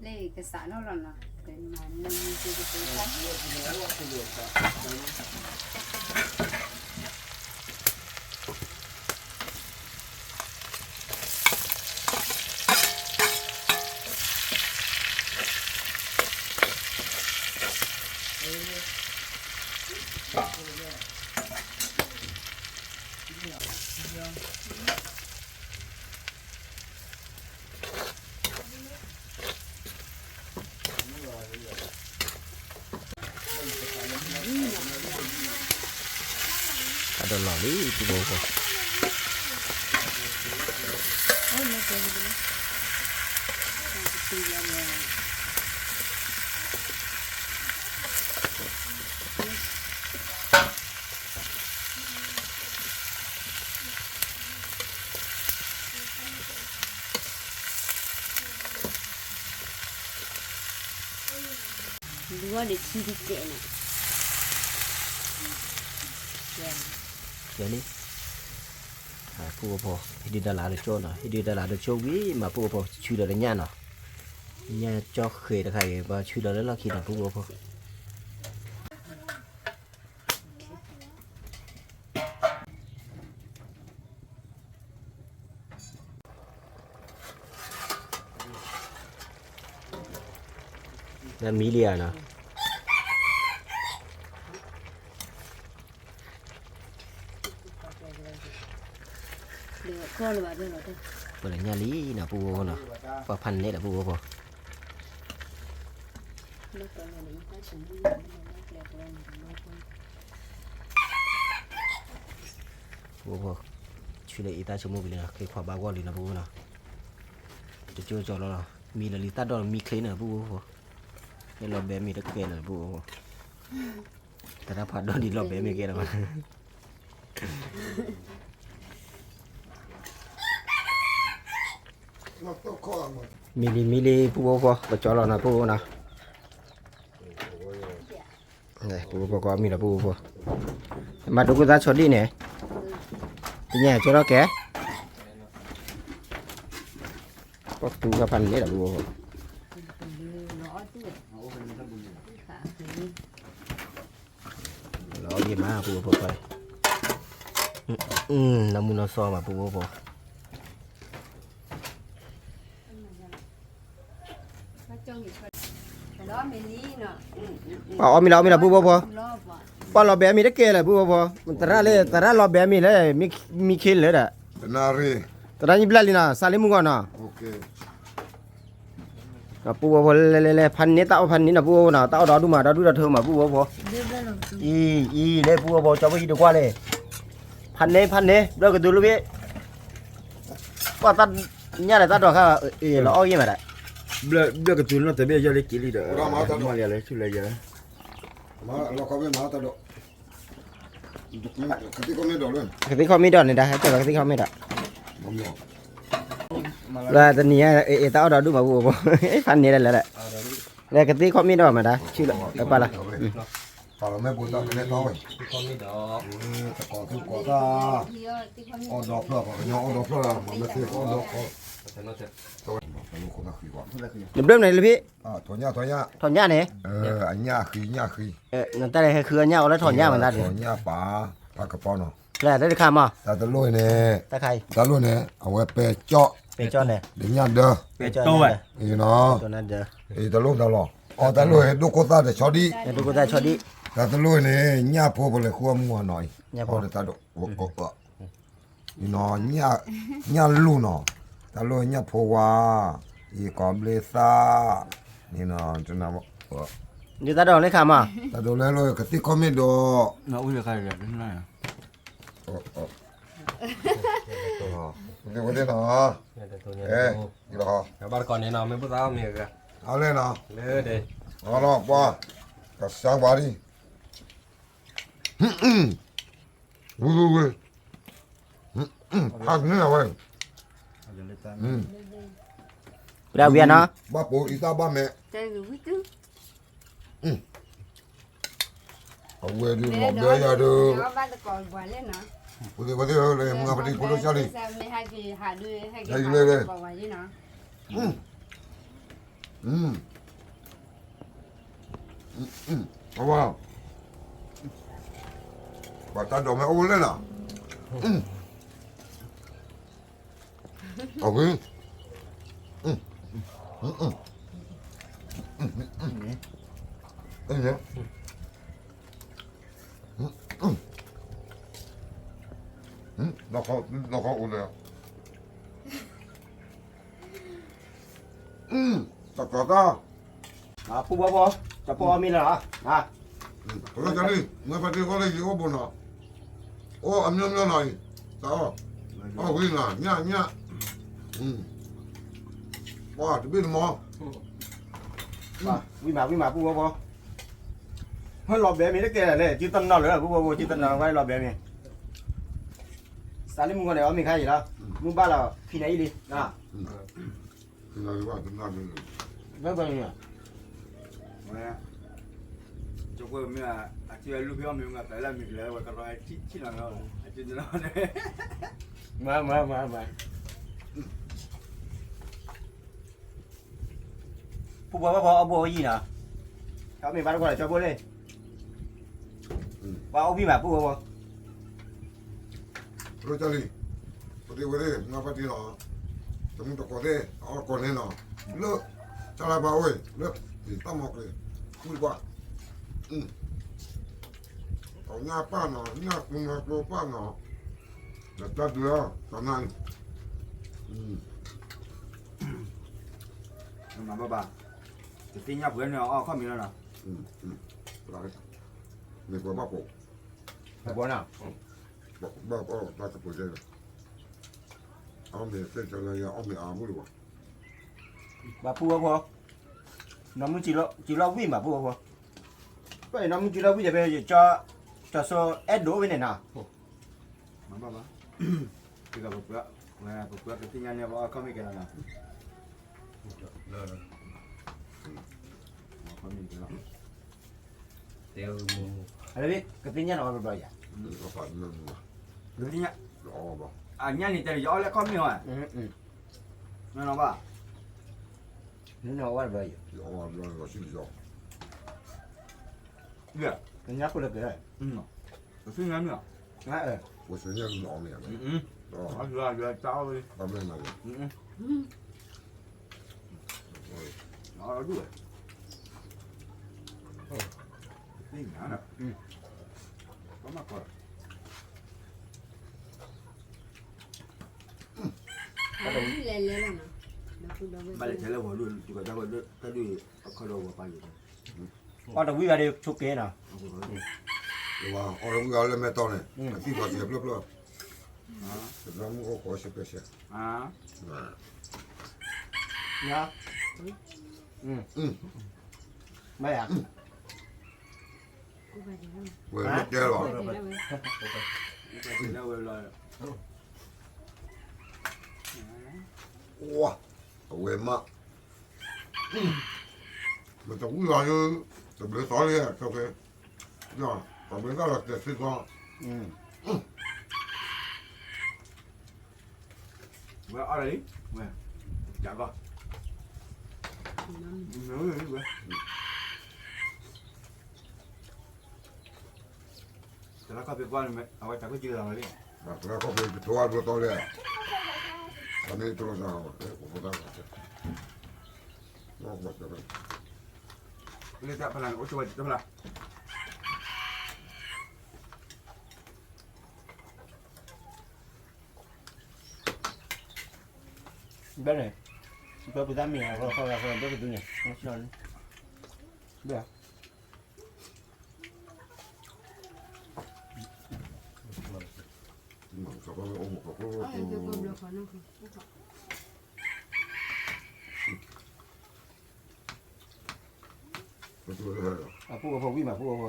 လၢကစးထီၣ်လီၤနီၤ. တၢ်ဒိးလီၤလံ ပူဖိဖိ. လူဝဲဒၣ်ဆံတကဲးန့ၣ် ကဲလံ. ပူဖိဖိ ဟ့ၣ်ဒုးတၢ်လၢတကၠိနီၤ, ဟ့ၣ်ဒုးတၢ်လၢတကၠိဝံၤမး ပူဖိဖိ ဆူဒီးတညၣ်နီၤ, ညၣ်ကၠီဃဲၤတခါအံၤ ပှၤဆူဒီးလၢလီၢ်ခံနီၤ ပူဖိဖိ. လၢမံလံဧါနီၤ. ပှၤလၢညၣ်လံနီၤ ပူဖိဖိနီၤ, ပှၤဖးန့ၢ်ဒီးပူဖိဖိ. ပူဖိဖိ ဆူလၢအံၤတၢ်ဆိကမိၣ်ကလံနီၤ, ခ့ခွါဘၣ်ဂီၢ်လံနီၤ ပူဖိနီၤ. တကၠိကၠီလီၤလီၤ, မံလီၤလံတၢ်ဒိၣ်မံချ့နီၤ ပူဖိဖိ. ဟဲလီၤဘဲမ့ၢ်တကဲလၢၤပူဖိဖိ, တၢ်တၢ်ဖးဒိၣ်ဒံးလီၤဘဲမ့ၢ်ကဲလၢၤဘၣ်. မံလံမံလံ ပူဖိဖိ ကကၠီလီၤနီၤ ပူဖိနီၤ. ပူဖိဖိကီၢ်မံလီၤ ပူဖိဖိ, မၤဒိၣ်ကိၢ်သၣ်ဆီဒံၣ်န့ၣ်, တညါကၠီထီၣ်ကဲ, ပှၤကသူကဖးန့ၢ်ဒီး ပူဖိဖိ. လီၤအီၣ်ဂ့ၤမး ပူဖိဖိ, နီၢ်မုၢ်နီၢ်စီမး ပူဖိဖိ. ပှၤအီၣ်မ့ၤလီၤအီၣ်မ့ၤလီၤ ပူဖိဖိ, ပှၤလီၤဘဲမ့ၤတကဲလၢၤ ပူဖိဖိ, သရၣ်လၢ သရၣ်လီၤဘဲမ့ၤလၢ မံခ့လၢာ်ဒီး, သရၣ်ညိဘျဲၣ်လံနီၤ စးလံမုၢ်ဂီၢ်နီၤ. ပူဖိဖိ လဲၤလဲၤလဲၤ ဖးန့ၢ်တၢ်အီၣ်ဖးန့ၢ်နီၤ ပူဖိနီၤ, တၢ်အီၣ်ဒီဒူၣ်မး ဒီဒူၣ်ဒီထၢမး ပူဖိဖိ. အံၤ အံၤ လဲၤ ပူဖိဖိ ကၠီဖိအံၤတကွၢ်လဲၣ်, ဖးန့ၢ် ဖးန့ၢ် ဘျၢကဒုလၢဘ့ၣ်, ကွၢ်တၢ်ညၣ်ဒီး တၢ်ဒိးခါ လီၤအီၣ်ဂ့ၤမးဒၣ်, ဘျၢကဒုနီၢ်တဘ့ၣ်ယီၤလၢက့ၤလံဒီး, မၤလံလၢဆူလဲၤယၤ, ကသံၣ်ခီၣ်မ့ၢ်ဒီးန့ၣ်ဒၣ် ဟဲကၠီလီၤကသံၣ်ခီၣ်မ့ၢ်ဒီး, လၢတနံၤညါ အတၢ်အီၣ်ဒီဒူၣ်မး ပူဖိဖိ, ဖးန့ၢ်ဒၣ်လဲၣ်, လၢကသံၣ်ခီၣ်မ့ၢ်ဒီးမးဒၣ် ဆူလီၤ ပာ်လီၤ, ပာ်လီၤမ့ၢ်ပူၤတၢ်ကလဲၤထီၣ်ဝဲ, တကိးသူကိးတၢ်, အီၣ်ဒီဖျၢၣ် ပှၤကညီအီၣ်ဒီဖျၢၣ်လီၤ မၤမ့ၢ်သ့အီၣ်ဒီဖျၢၣ်, နဘျၢမနုၤလဲၣ်ဖံ, ထီၣ်ညၣ်န့ၣ်, နတၢ်လဲၤဟဲဃုအညၣ်အီၤလၢထီၣ်ညၣ်မးသးဒ်, ထီၣ်ညၣ်ပာ်, ပာ်ကပီၤနီၤ, လၢတၢ်တခါမး, တၢ်တလိၣ်န့ၣ်, တၢ်တလိၣ်န့ၣ် အဝဲပဲကၠီၣ်, ပဲကၠီၣ်န့ၣ်, ဒီးညၣ်ဒၢ, ပဲကၠီၣ်န့ၣ်, တလိၣ်မးလီၤ, အီၣ်တၢ်လိၣ်ဟဲဒိၣ်ကိၢ်သၣ်တဆီဒံၣ်, ဒိၣ်ကိၢ်သၣ်ဆီဒံၣ်, တၢ်တလိၣ်န့ၣ် ညၣ်ဖိပလဲၤဃုအမူအနီၤအံၤ, အီၣ်တၢ်ဒိၣ် ညၣ်လူၢ်နီၤ, တၢ်လိၣ်ညၣ်ဖိဝါ, ယကီးဘျ့သၣ်, န့ၣ်နီၤ, ယတၢ်ဒိးလၢခါမး, တၢ်ဒိးလၢလၢကသံၣ်ခီၣ်မ့ၢ်ဒီး, ဝဲသ့ၣ်နီၤ, ဘၣ်တကီၢ်န့ၣ်နီၤ မ့ၢ်ဘၣ်သးအီၣ်မ့ၤဂၤ, အီၣ်လဲၣ်နီၤ, လီၤပှၤ, ကစၢ်ပှၤဒံး, ဝံၤဝံၤဝံၤ, ဖးန့ၢ်အဝဲ, အ ပဒၣ်ဝံၤနီၤ, ဘၣ်ပိာ်အံသၣ်ဘၣ်မဲာ်, အဝဲဒုးလီၤဘဲယၤဒုး, ပသ့ၣ်ဝဲသ့ၣ်လၢမုၢ်ဂၤပတံၤဖိဒိၣ်ကၢ်လံ, ဟဲက့ၤလၢ, အဝဲ, ပှၤတၢ်ဒိးမ့ၢ်အိၣ်လၢနီၤ, အဝဲ, နီၢ်ခီအိၣ်လၢ, တကီတၢ်, ပူဘီဘီ, တပီအီၣ်မ့ၤလီၤ, လီၤကလံ, မ့ၢ်ပတ့ၢ်ဃီလၢယအိၣ်ဘိနီၤ, အိၣ်အမျိုးမျိုးနီၤအံၤ, တၢ်အီၣ်, အီၣ်ဝံၤနီၤ ညၣ်ညၣ်, ပှၤတဘ့ၣ်တမီၤ, ဝံၤမး ဝံၤမး ပူဘီဘီ, ဟဲလီၤဘဲမ့ၢ်တကဲလဲၣ် က့တနီၤလၢ ပူဘီဘီ က့တနီၤဝဲလီၤဘဲမ့ၢ်, စးလၢမုၢ်ဂီၤန့ၣ် အီၣ်မ့ၤခါအံၤလီၤ, မုၢ်ဘၣ်လီၤ ခံနံၤအံၤလံ, ဘၣ်ဘၣ်န့ၣ်, ဝဲ, ကၠိဖိမ့ၢ်, အစုအလူဖဲအီၣ်မ့ၤမ့ၢ်သးလၢမ့ၤကလဲၤဝဲကရီထံၣ်နီၤလီၤ, အစုတနီၤ, မၤမၤမၤမၤ, ပူဘီဘီအီၣ်ဘိအီၣ်ယံၤနီၤ, တၢ်မ့ၢ်ဘၣ်တကွၢ်လၢကၠိဖိလံ, ပှၤအိၣ်ဘံၣ်မးပူဘီဘီ ရိကၢ်လံ, ပသ့ၣ်ဝဲသ့ၣ် မုၢ်ဂၤပတံၤနီၤ, တမုၢ်တကိးသ့ၣ် အအီၣ်ကိးန့ၣ်နီၤ, လၢ, တၢ်လၢပှၤအိၣ်, လၢ, တၢ်မီၤက့ၤ, ဝံၣ်ပှၤ, အညၣ်ပၢ်နီၤ ညၣ်ကူနီၤကျိပၢ်နီၤ, ဒီးတၢ်ဒုးလီၤ တနၤ, မၤဘၣ်ဘၣ်, တသ့ၣ်ညါပှဲၤန့ၣ်အီၣ်ခီၣ်မ့ၤလီၤနီၤ, မ့ၢ်ပှၤဘၣ်ကိး, ဘၣ်ကိးနီၤ, ဘၣ်ကိးတၢ်တပှဲၤတဲ, အီၣ်မ့ၤသ့ၣ်တလၢယအီၣ်မ့ၤအါမုၢ်လၢၤဘၣ်, ဘၣ်ပူဝဲဖိ, နီၢ်မုၢ်ကံလီၤဝံၣ်မးပူဝဲဖိ, ပနီၢ်မုၢ်ကံလီၤဝံၣ်ဒီးဖဲ, ကၠီၤစိအဲၣ်ဒိးဝဲန့ၣ်နီၤ, မၤဘၣ်ဘၣ်, ပပှၤကသ့ၣ်ညါန့ၣ် ပအီၣ်ခီၣ်မ့ၤကဲလီၤနီၤ, အီၣ်ခီၣ်မ့ၤကဲလီၤ, တဲ, ကသ့ၣ်ညါနီၤအီၣ်ဘျီဘျီယၤ, ကသ့ၣ်ညါ, အညၣ်န့ၣ်တဲယအီၣ်လၢခီၣ်မ့ၤဝဲ, မ့ၢ်နီၤဘၣ်, နဝဲဘျီယၤ, ညါဖိလၢကဲ, ကသ့ၣ်ညါန့ၣ်, ပသ့ၣ်ညါန့ၣ်အီၣ်မ့ၤ, ယွၤယွၤတၢ်အီၣ်ဝဲ, အီၣ်ဒူၣ်ဝဲ, သ့ၣ်ညါနီၤ, ကမၤကီး လဲၤလဲၤလီၤနီၤ, ဘၣ်လဲၤထဲလၢဝဲၤဒိၣ် တကီၢ်တၢ်ဝဲၤဒိၣ်တၢ်ဒုးအခီၣ်ဒီးဝဲၤပာ်ယိာ်, အီၣ်တဝံၣ်ဂၤဒီးဆိးက့နီၤ, အီၣ်တဝံၣ်ဂၤလၢမဲာ်တီန့ၣ် အသံၣ်ဘီစဲးဖျၢၣ်ဖျၢၣ်, တၢ်မုၢ်အိၣ်ကီးစဲးပၢၢ်စဲး, မ့ၢ်ဧါ, ဝဲၤမ့ၢ်တဲလီၤ, အဝဲမး မ့ၢ်တဝံၣ်လီၤလၢ တဘျုးသီလံ, တဘျုးသီလီၤတဲာ်သ့သီ, ဝဲအီၣ်လံ, ဝဲ, ကးကီ, ဝဲ တလါခီၣ်ဖံးကွၢ်န့ၣ် အဝဲတၢ်ခိၣ်ကံလီၤလံ, တလါခီၣ်ဖံးကထိအါဒိသီလဲၣ်, အမ့ၢ်တလိၣ်တၢ်, လၢတၢ်ဖလၢ်န့ၣ် အိၣ်ဆိးဝဲတၢ်ဖလၢ်, ဘၣ်န့ၣ်, ပပသးမ့ၢ်အီၤ ဘၣ်ကသူန့ၣ်, ဘၣ် အပူၤအဖိ ဝံၣ်မးပူၤအဖိ,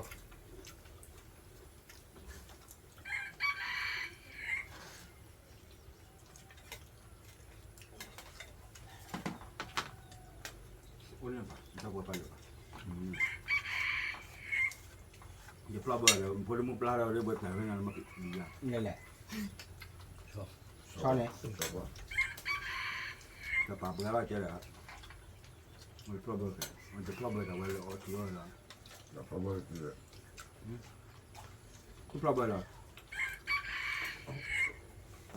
ပှၤပာ်လၢၤဘၣ်, ယဖျီၣ်ဘၢဒီး ဖိလၢမုၢ်ပျၢ်ထီၣ်ဒီး ဘၣ်ပျၢ်ဖဲညါလၢမ့ၢ်ကဒံယါ, လဲၣ်လဲၣ်, ဆီန့ၣ်, တပာ်ပှဲၤဘၣ်ကဲဒီး, တဖျီၣ်ဘၢ, တဖျီၣ်ဘၢတၢ်ဝဲလၢအီထံအီလီၤ, တဖျီၣ်ဘၢတၢ်ဝဲ, တဖျီၣ်ဘၢလီၤ,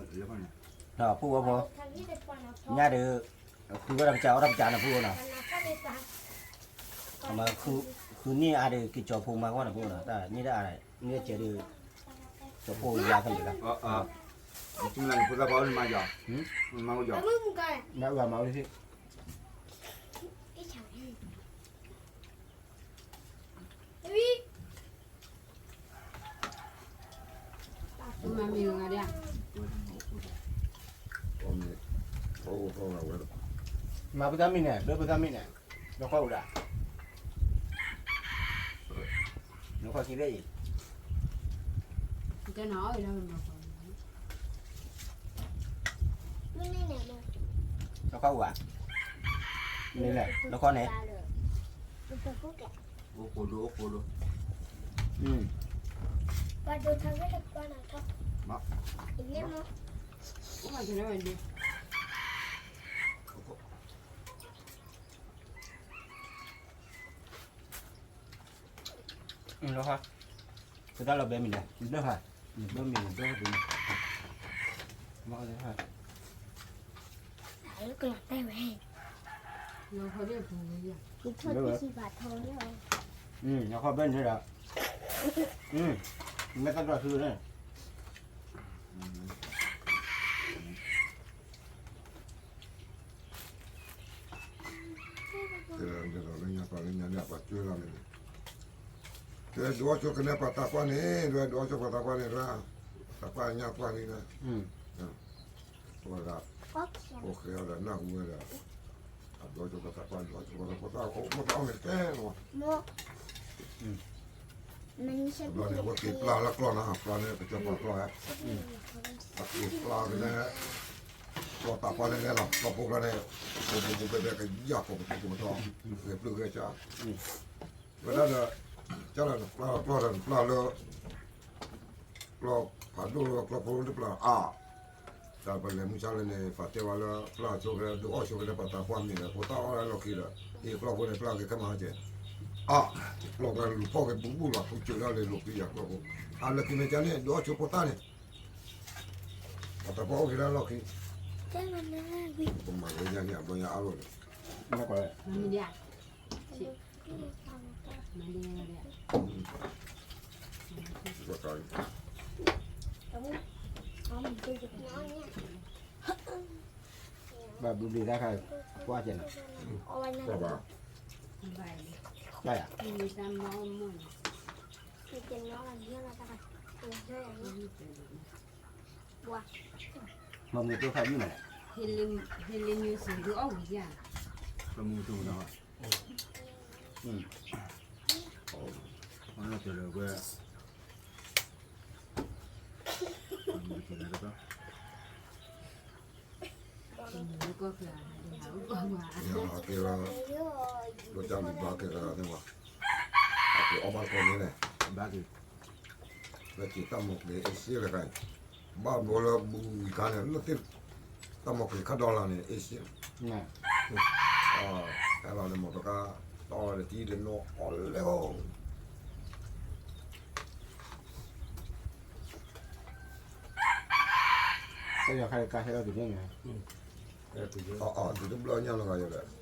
ဒီးဖိဝဲဖိ, ညါဒီး, ဃုဝဲဒၣ်ပစၢ်အီၣ်တၢ်ပစၢ်န့ၣ်ဖိနီၤ, အမၤ, ဃုန့ၢ်အါဒီးက့ၤကၠီၤဖိမၤကွၢ်န့ၣ်ဖိနီၤ, တၢ်န့ၢ်တၢ်အါ, န့ၢ်စဲးဒီး, ကၠီၤဖိယါခဲလၢာ်လီၤ, မၤအိၣ်ယါ, မၤအိၣ်ယါ, မၤအိၣ်ယါ, မၤအိၣ်ယါ, မၤပသးမံန့ၣ်, ဘၣ်ပသးမံန့ၣ်, လီၤခီၣ်ဝဲဒၣ်, လီၤခီၣ်ခံဘ့ၣ်အံၤ, လီၤခီၣ်ဝဲ, မ့ၢ်လဲၣ်, လီၤခီၣ်န့ၣ်, အိၣ်ကိဒိၣ်အိၣ်ကိဒိၣ်, လီၤခီၣ်, ပတၢ်လီၤဘဲမံၤလဲၣ်, ဘျၢၣ်ဟါ, နဘျၢၣ်မံၤ နဘျၢၣ်ဟါ, လီၤခီၣ်ဘဲန့ၣ်ဒီး, မ့ၢ်တၢ်ဒိၣ်ထူန့ၣ် လၢညါပှၤလၢညါန့ၣ် ပှၤကွၢ်လီၤန့ၣ်, တဲဒိးအီၣ်ဆိကနဲပှၤသးပှၢ်န့ၣ်, ဒွဲဒိးအီၣ်ဆိပှၤသးပှၢ်န့ၣ်, သးပှၢ်ညါကွၢ်လံန့ၣ်, ဝဲဒၣ်, အိၣ်ဃဲအီၤဒီးနၢ်ဟူဝဲဒီး, အဒိးအီၣ်ဆိပှၤသးပှၢ်, ဒိးအီၣ်ဆိပှၤသးပှၢ်, အိၣ်မ့ၢ်တၢ်အီၣ်န့ၣ်တဲလီၤ, ဘျီန့ၣ် အဝဲက့ၤပျၢ်လၢကျီၢ်နီၤ, ပျၢ်န့ၣ် ကစၢ်ပှၤကျီၢ်ဧါ, အက့ၤပျၢ်ကလဲၣ်, ကျီၢ်သးပှၢ်န့ၣ်လဲၣ်လီၤ, ကျီၢ်ဖိကျါန့ၣ်, ပူၤပူၤပူၤဖဲဖဲကယၢ်ကီၢ်ပသူကမီၤထီၣ်, ဂဲၤပျုၢ်ဂဲၤဆှါ, ဝဲဒၣ်ဒီး, ကၢ်လီၤနပျၢ်ကျီၢ်ဒီးနပျၢ်လၢ ကျီၢ်ဖးဒိၣ်လၢကျီၢ်ဖိတပျၢ်အါ, တၢ်ပလဲၤမုၢ်ဆါလၢန့ၣ် ပာ်တဲဝဲလၢပျၢ်ဆိကလဲၣ် ဒုးအီၣ်ဆိကလဲၣ် ပှၤသးပှၢ်မံၤဒီး ဖိသၣ်အီၣ်လၢလီၢ်ခံဒီး အ့ၣ်ကျီၢ်ဖိန့ၣ် ပျၢ်က့ၤခဲမၤဟဲကဲး, အါ, ကျီၢ်ကျါလူၤဖီၣ်က့ၤဘူးဘူးလီၤ ထူကၠူးဒၣ်လၢလီၢ်ခံယၤကျီၢ်ဖိ, အါလၢခံမ့ၢ်ကဲန့ၣ် ဒုးအီၣ်ဆိဖိသၣ်န့ၣ်, ပှၤသးပှၢ်အိၣ်က့ၤဒၣ်လီၢ်ခံ, ပမၤလၢညါန့ၣ် အဘျီညါအါလိာ်န့ၣ်, ဘၣ်ဘျုးဘျုးတၢ်ခါ, ကွၢ်ကဲနီၤ, ကွၢ်ဘၣ်, ကွၢ်ယၤ, မ့ၢ်မ့ၢ်တိၢ်ခါယုၢ်နီၤ, ဟ့လ့ညိစံးဒုးအီၣ်ဝံၤယၤ, အဝဲ ကဲလီၤ, ကဲလီၤ, ကဲလီၤန့ၣ်ဘၣ်, အက့ၤအီၣ်ဘၣ်တကိးန့ၣ်လဲၣ်, ဘၣ်က့ၤ, လၢက့ၤတၢ်မီၤကလံၤအ့ၡံလၢခါအံၤ, ဘၣ်ဘျီလၢဘူးဝံၤခါန့ၣ် လၢသ့ၣ်, တၢ်မီၤကလံၤခါဒီလၢန့ၣ် အ့ၡံ, ဟဲလီၤန့ၣ်မ့ၢ်ပကတီၢ်လီၤဒီးတံၤဒီးနီၢ်အီၤလဲၣ်ဂီၢ် တၢ်ယီၤခါတကါဟဲလီၤတံၤန့ၣ်, အီၤ တုၤတဘျီညါလီၤဂာ်ယီၤဒီး,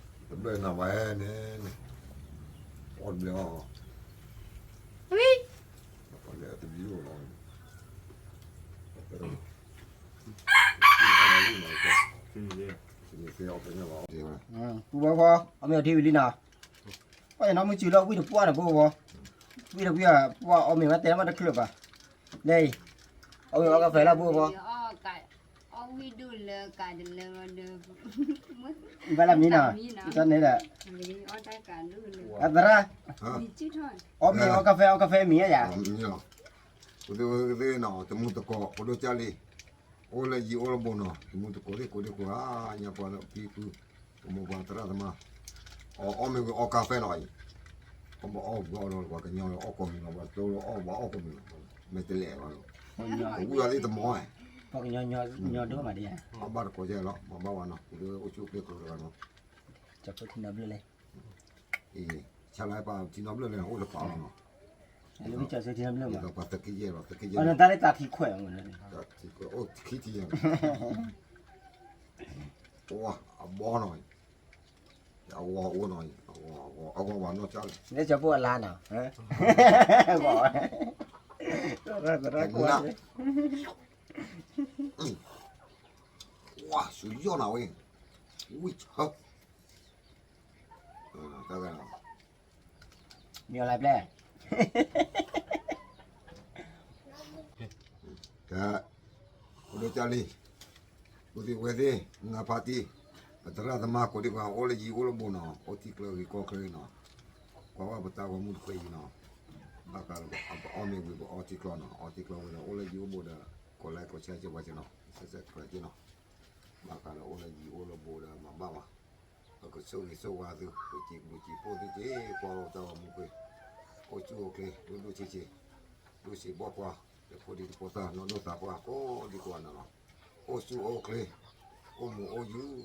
တဘျီနၤဝဲန့ၣ်, အီၣ်တဘျီအီၤ, တဘျီလီၤ, ပူၤဘီဃီ အီၣ်မ့ၤအီထံဝံၤလံနီၤ, ပှၤယနီၢ်မုၢ်စူၤလီၤ ဝံၣ်တပှၢ်ဒီးဖိဃီ, ဝံၣ်တဝံၣ်အပှၢ်အီၣ်မ့ၤဝဲတဲလၢမ့ၢ်တချုးဘၣ်, လဲၤအံၤ, အီၣ်မ့ၤအီကဖဲလၢဖိဃီ, ဘၣ်လၢမံနီၤ, တၢ်န့ၣ်ဒီး, အသရၣ်, အီၣ်မ့ၤအီကဖဲအီကဖဲမံၤယၤ ပသ့ၣ်နီၤ တမူတကိး ဖိဒိၣ်ကၢ်လံ, အိၣ်လၢယံၤအိၣ်လၢဘူးနီၤ တမူတကိးသ့ၣ်ကိးဒ့ကိးဧါ, ညါပှၤလၢဖံဖု, ပမိၢ်ပှၢ်သရၣ်သမါ, အီၣ်အီၣ်မ့ၢ်ဝံၤအီၣ်ကါဖဲလီၤအံၤ, ပဘၣ်အီၣ်ပှၤအီၣ်ဒီးပှၤကညီအီၣ်ကိးမံၤလီၤ, ပှၤတိၢ်လၢအီၣ်ပှၤအီၣ်ကိးမံၤလီၤ, မ့ၢ်တလဲၤဘၣ်လီၤ, ဝံၤအီၤသ့ၣ်တမီၤ, ပှၤကညီညီဒိၣ်မးဒ်, အဘၣ်တကိးယဲလီၤ, မၤဘၣ်ဝဲနီၤ, ပဒိၣ်အိၣ်ဆူၣ်အိၣ်ချ့ကျိတဂၤနီၤ, ကၠီဖိထံနီၤဘျၢၣ်လဲၣ်, ဆါလၢပှၤထံနီၤဘျၢၣ်လဲၣ် အိၣ်တပာ်လီၤနီၤ, လၢကၠီဖိထံနီၤဘျၢၣ်မး, ပှၤသက့ယဲၢ်လီၤ, သက့ယဲၢ်လီၤ, တၢ်လၢတၢ်ထံခွဲးအီၤမး, အိၣ်ခံထံယဲၢ်လီၤ, အဘီနီၤ, အဂီၤအိၣ်နီၤ, အဂီၤဘၣ်နီၢ်ကၠၢ်လီၤ, လၢကၠီဖိအလါနီၤ, အဂီၤ, ဝါ ဆူယီၢ်နၤဝဲ, ဝံၢ်ဆၢ, တၢ်ဂၤနီၤ, မ့ၢ်အီၤလၢပျဲၢ် တၢ်, အိၣ်ဒီးကၢ်လံ, ပုၢ်သ့ၣ်ဝဲၢ်သ့ၣ်, မုၢ်ဂၤဖါတံၢ်, ပသရၣ်သမါကိးဒံကွၢ် အိၣ်လၢယံၤအိၣ်လၢဘူးနီၤ, အိၣ်ထံကျၢဂ့ၤကီၢ်ချၢဂ့ၤနီၤ, ကွၢ်ဘၣ်ပတၢ်ဂီၤမူတခွဲးအံၤနီၤ, ဘၣ်ဃးဒီးပအီၣ်မ့ၢ်ဝံၤပအီထံကျီနီၤ, အီထံကျီဝံၤဒီး အိၣ်လၢယံၤအိၣ်ဘူးဒီး, ကိးlikeကိးshareက့ၤပှၤက့ၤနီၤ, subscribeက့ၤနီၤ, ဘၣ်ဃးဒီးအိၣ်လၢယံၤအိၣ်လၢဘူးဒီးမၤဘၣ်ဝဲ ပကဆိၣ်ဂ့ၤဆိၣ်ဝါသု, ပစံးဘျုးစံးဖှိၣ်သုက့ၤ ကွၢ်လီၤတၢ်ဂီၤမူခွဲး, အိၣ်ဆူၣ်အိၣ်ချ့ ဒိၣ်ဒိၣ်ဆံးဆံး, ဒိၣ်ဆံးဘီၣ်ကွၢ်, တဖိဒံတဖိသၣ် နီၢ်ဒိၣ်သးပှၢ်ကိးဒံကိးဂၤနီၤလီၤ, အိၣ်ဆူၣ်အိၣ်ချ့, အိၣ်မုာ်အိၣ်ယုာ်,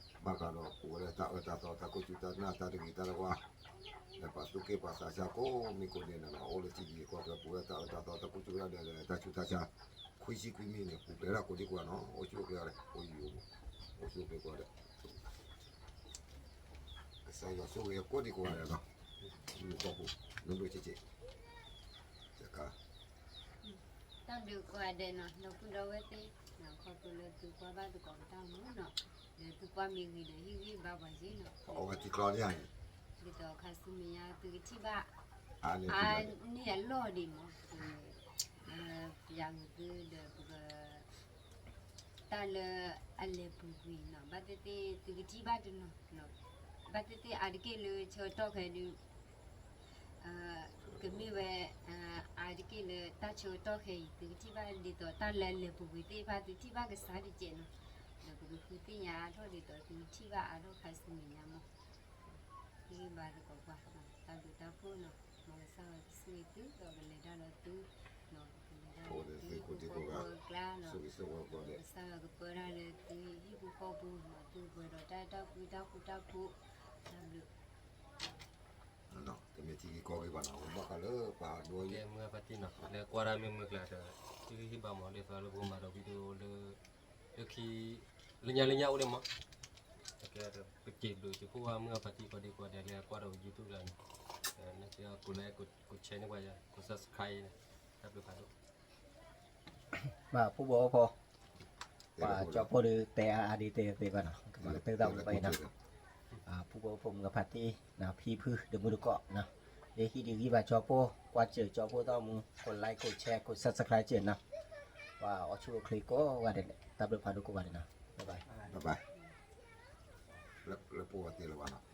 ဘၣ်ဃးဒီးပဝဲဒၣ်တၢ်အၢတၢ်သီ တၢ်ခိၣ်ဆူၣ်တၢ်နၢ် တၢ်တဂ့ၤတၢ်တဝါ, ဒီးပှၤသူၣ်က့ၣ်ပှၤသးစၢ်ကိးမံၤကိးဒဲးနီၤလီၤ, အိၣ်လၢထံကံၤကီၢ်ချၢ ပဝဲဒၣ်တၢ်အၢတၢ်သီ တၢ်ခိၣ်ဆူၣ်တၢ်ဒဲးဒီး တၢ်ဆူးတၢ်ဆါ ခွံဆံခွံမံၤန့ၣ် ပူၤဖျဲးဒၣ်ကိးဒံကိးဂၤနီၤ, အိၣ်ဆူၣ်အိၣ်ချ့အီၤဒီး အိၣ်ယံၤအိၣ်ဘူး, အိၣ်ဆူၣ်အိၣ်ချ့ကိးဂၤဒီး ကစၢ်ယွၤဆိၣ်ဂ့ၤကိးဒံကိးဂၤဒီးနီၤ, မုၢ်ကီၢ်ပူၤ ဒိၣ်ဒိၣ်ဆံးဆံး, တၢ်ဘျုးကိးဂၤဒဲးနီၤ ဒီပုၢ်ဒီဝဲၢ်သ့ၣ်, ခီဖျိလၢသုကွၢ်ဘၣ်သကိးပတၢ်အိၣ်မူနီၤ, ဒီးသုကွၢ်မ့ၢ်ဂ့ၤဒီးဟ့ၣ်ဂံၢ်ဘါပှၤယ့ၣ်နီၤ, အဝဲထံကျီန့ၣ်ဧါ, ဒ်သိးခါဆူမဲာ်ညါသုကထံၣ်ဘၣ် အါန့ၢ်အလီၢ်ဒံးမး, ပယၤဂ့ၤသုဒီးပက တၢ်လၢအလဲၤပူၤကွံာ်နီၤ, ဘၣ်သ့ၣ်သ့ၣ်သုကထံၣ်ဘၣ်တနီၤ, ဘၣ်သ့ၣ်သ့ၣ်အါတက့ၢ်လၢဆၢကတီၢ်ခဲအံၤဒုး ကမ့ၢ်ဝဲ အါတက့ၢ်လၢတၢ်ဆၢကတီၢ်ခဲအံၤ သုကထံၣ်ဘၣ်ဒ်သိးတၢ်လၢအလဲၤပူၤကွံာ်သ့ၣ်တဖၣ် သုထံၣ်ဘၣ်ကစၢ်တကဲးနီၤ, ဒီးပကဃုသ့ၣ်ညါအါထီၣ်ဒ်သိးသုကထံၣ်ဘၣ်အါထီၣ်ခါဆူမဲာ်ညါမး, ဟ့ၣ်ဂံၢ်ဘါသကိးပှၤ, တၢ်ဘျုးတၢ်ဖှိၣ်နီၤ, မ်ကစၢ်ယွၤကဆိၣ်ဂ့ၤသု ဒီးကလဲၤတၢ်ဒီးသု ကလဲၤတၢ်ဒီးသုကိးဖှိၣ်ကိးကျါနီၤ, ကစၢ်ယွၤကပၢတၢ်လၢသုဟံၣ်ဖိဃီဖိနီၤ, သုပှဲၤဒီးတၢ်အဲၣ်တၢ်ကွံတၢ်ဃူတၢ်ဖိး, တၢ်ဘျုး တမ့ၢ်ထံကီၢ်ဂ့ၤဘၣ်နီၤ, ဘၣ်ဃးလၢပှၤဒိကဲမုၢ်ဂၤဖါတံၢ်နီၤ, လၢကွၢ်တၢ်မ့ၢ်မုၢ်ကျါဒီး သုဟ့ၣ်ဘါမၤဒ်သိးလၢပကမၤဒီးဝံၤဒိလၢ လၢခံ လၢညါလၢညါအိၣ်ဒံးမး, ပစံးဘျုးစံးဖှိၣ်ဘၣ်မုၢ်ဂၤဖါတံၢ်ကိးဒံကိးဂၤဒဲးလၢကွၢ်ဒီး YouTube လၢန့ၣ်, ကိးlike ကိးshareန့ၢ်ပှၤယၤ ကိးsubscribe န့ၣ်, တၢ်ဘျုးဖးဒိၣ် ဘၣ်ဖုဘီအိၣ်ဖိ, ပှၤကၠီဖိဒီးတဲအါအါဒ်တဲသ့ဘၣ်နီၤ, ကမၤကတၢၢ်တၢ်မူဘၣ်အံၤနီၤ, ဖုဘီအိၣ်ဖိမုၢ်ဂၤဖါတံၢ်နီၤ, ဖံဖုဒီးမုၢ်တကိးနီၤ, လၢဟံးဒံးဂံၢ်ဘါကၠီဖိ, ကွၢ်စၢၤကၠီဖိတၢ်အိၣ်မူ, ကိးlike ကိးshare ကိးsubscribeစၢၤနီၤ, ပှၤအိၣ်ဆူၣ်အိၣ်ချ့ကိးဂၤဒဲးန့ၣ် တၢ်ဘျုးဖးဒိၣ်ကိးဂၤဒဲးနီၤ, bye bye. လၢပဝဲတ့ၢ်လၢၤဘၣ်နီၤ,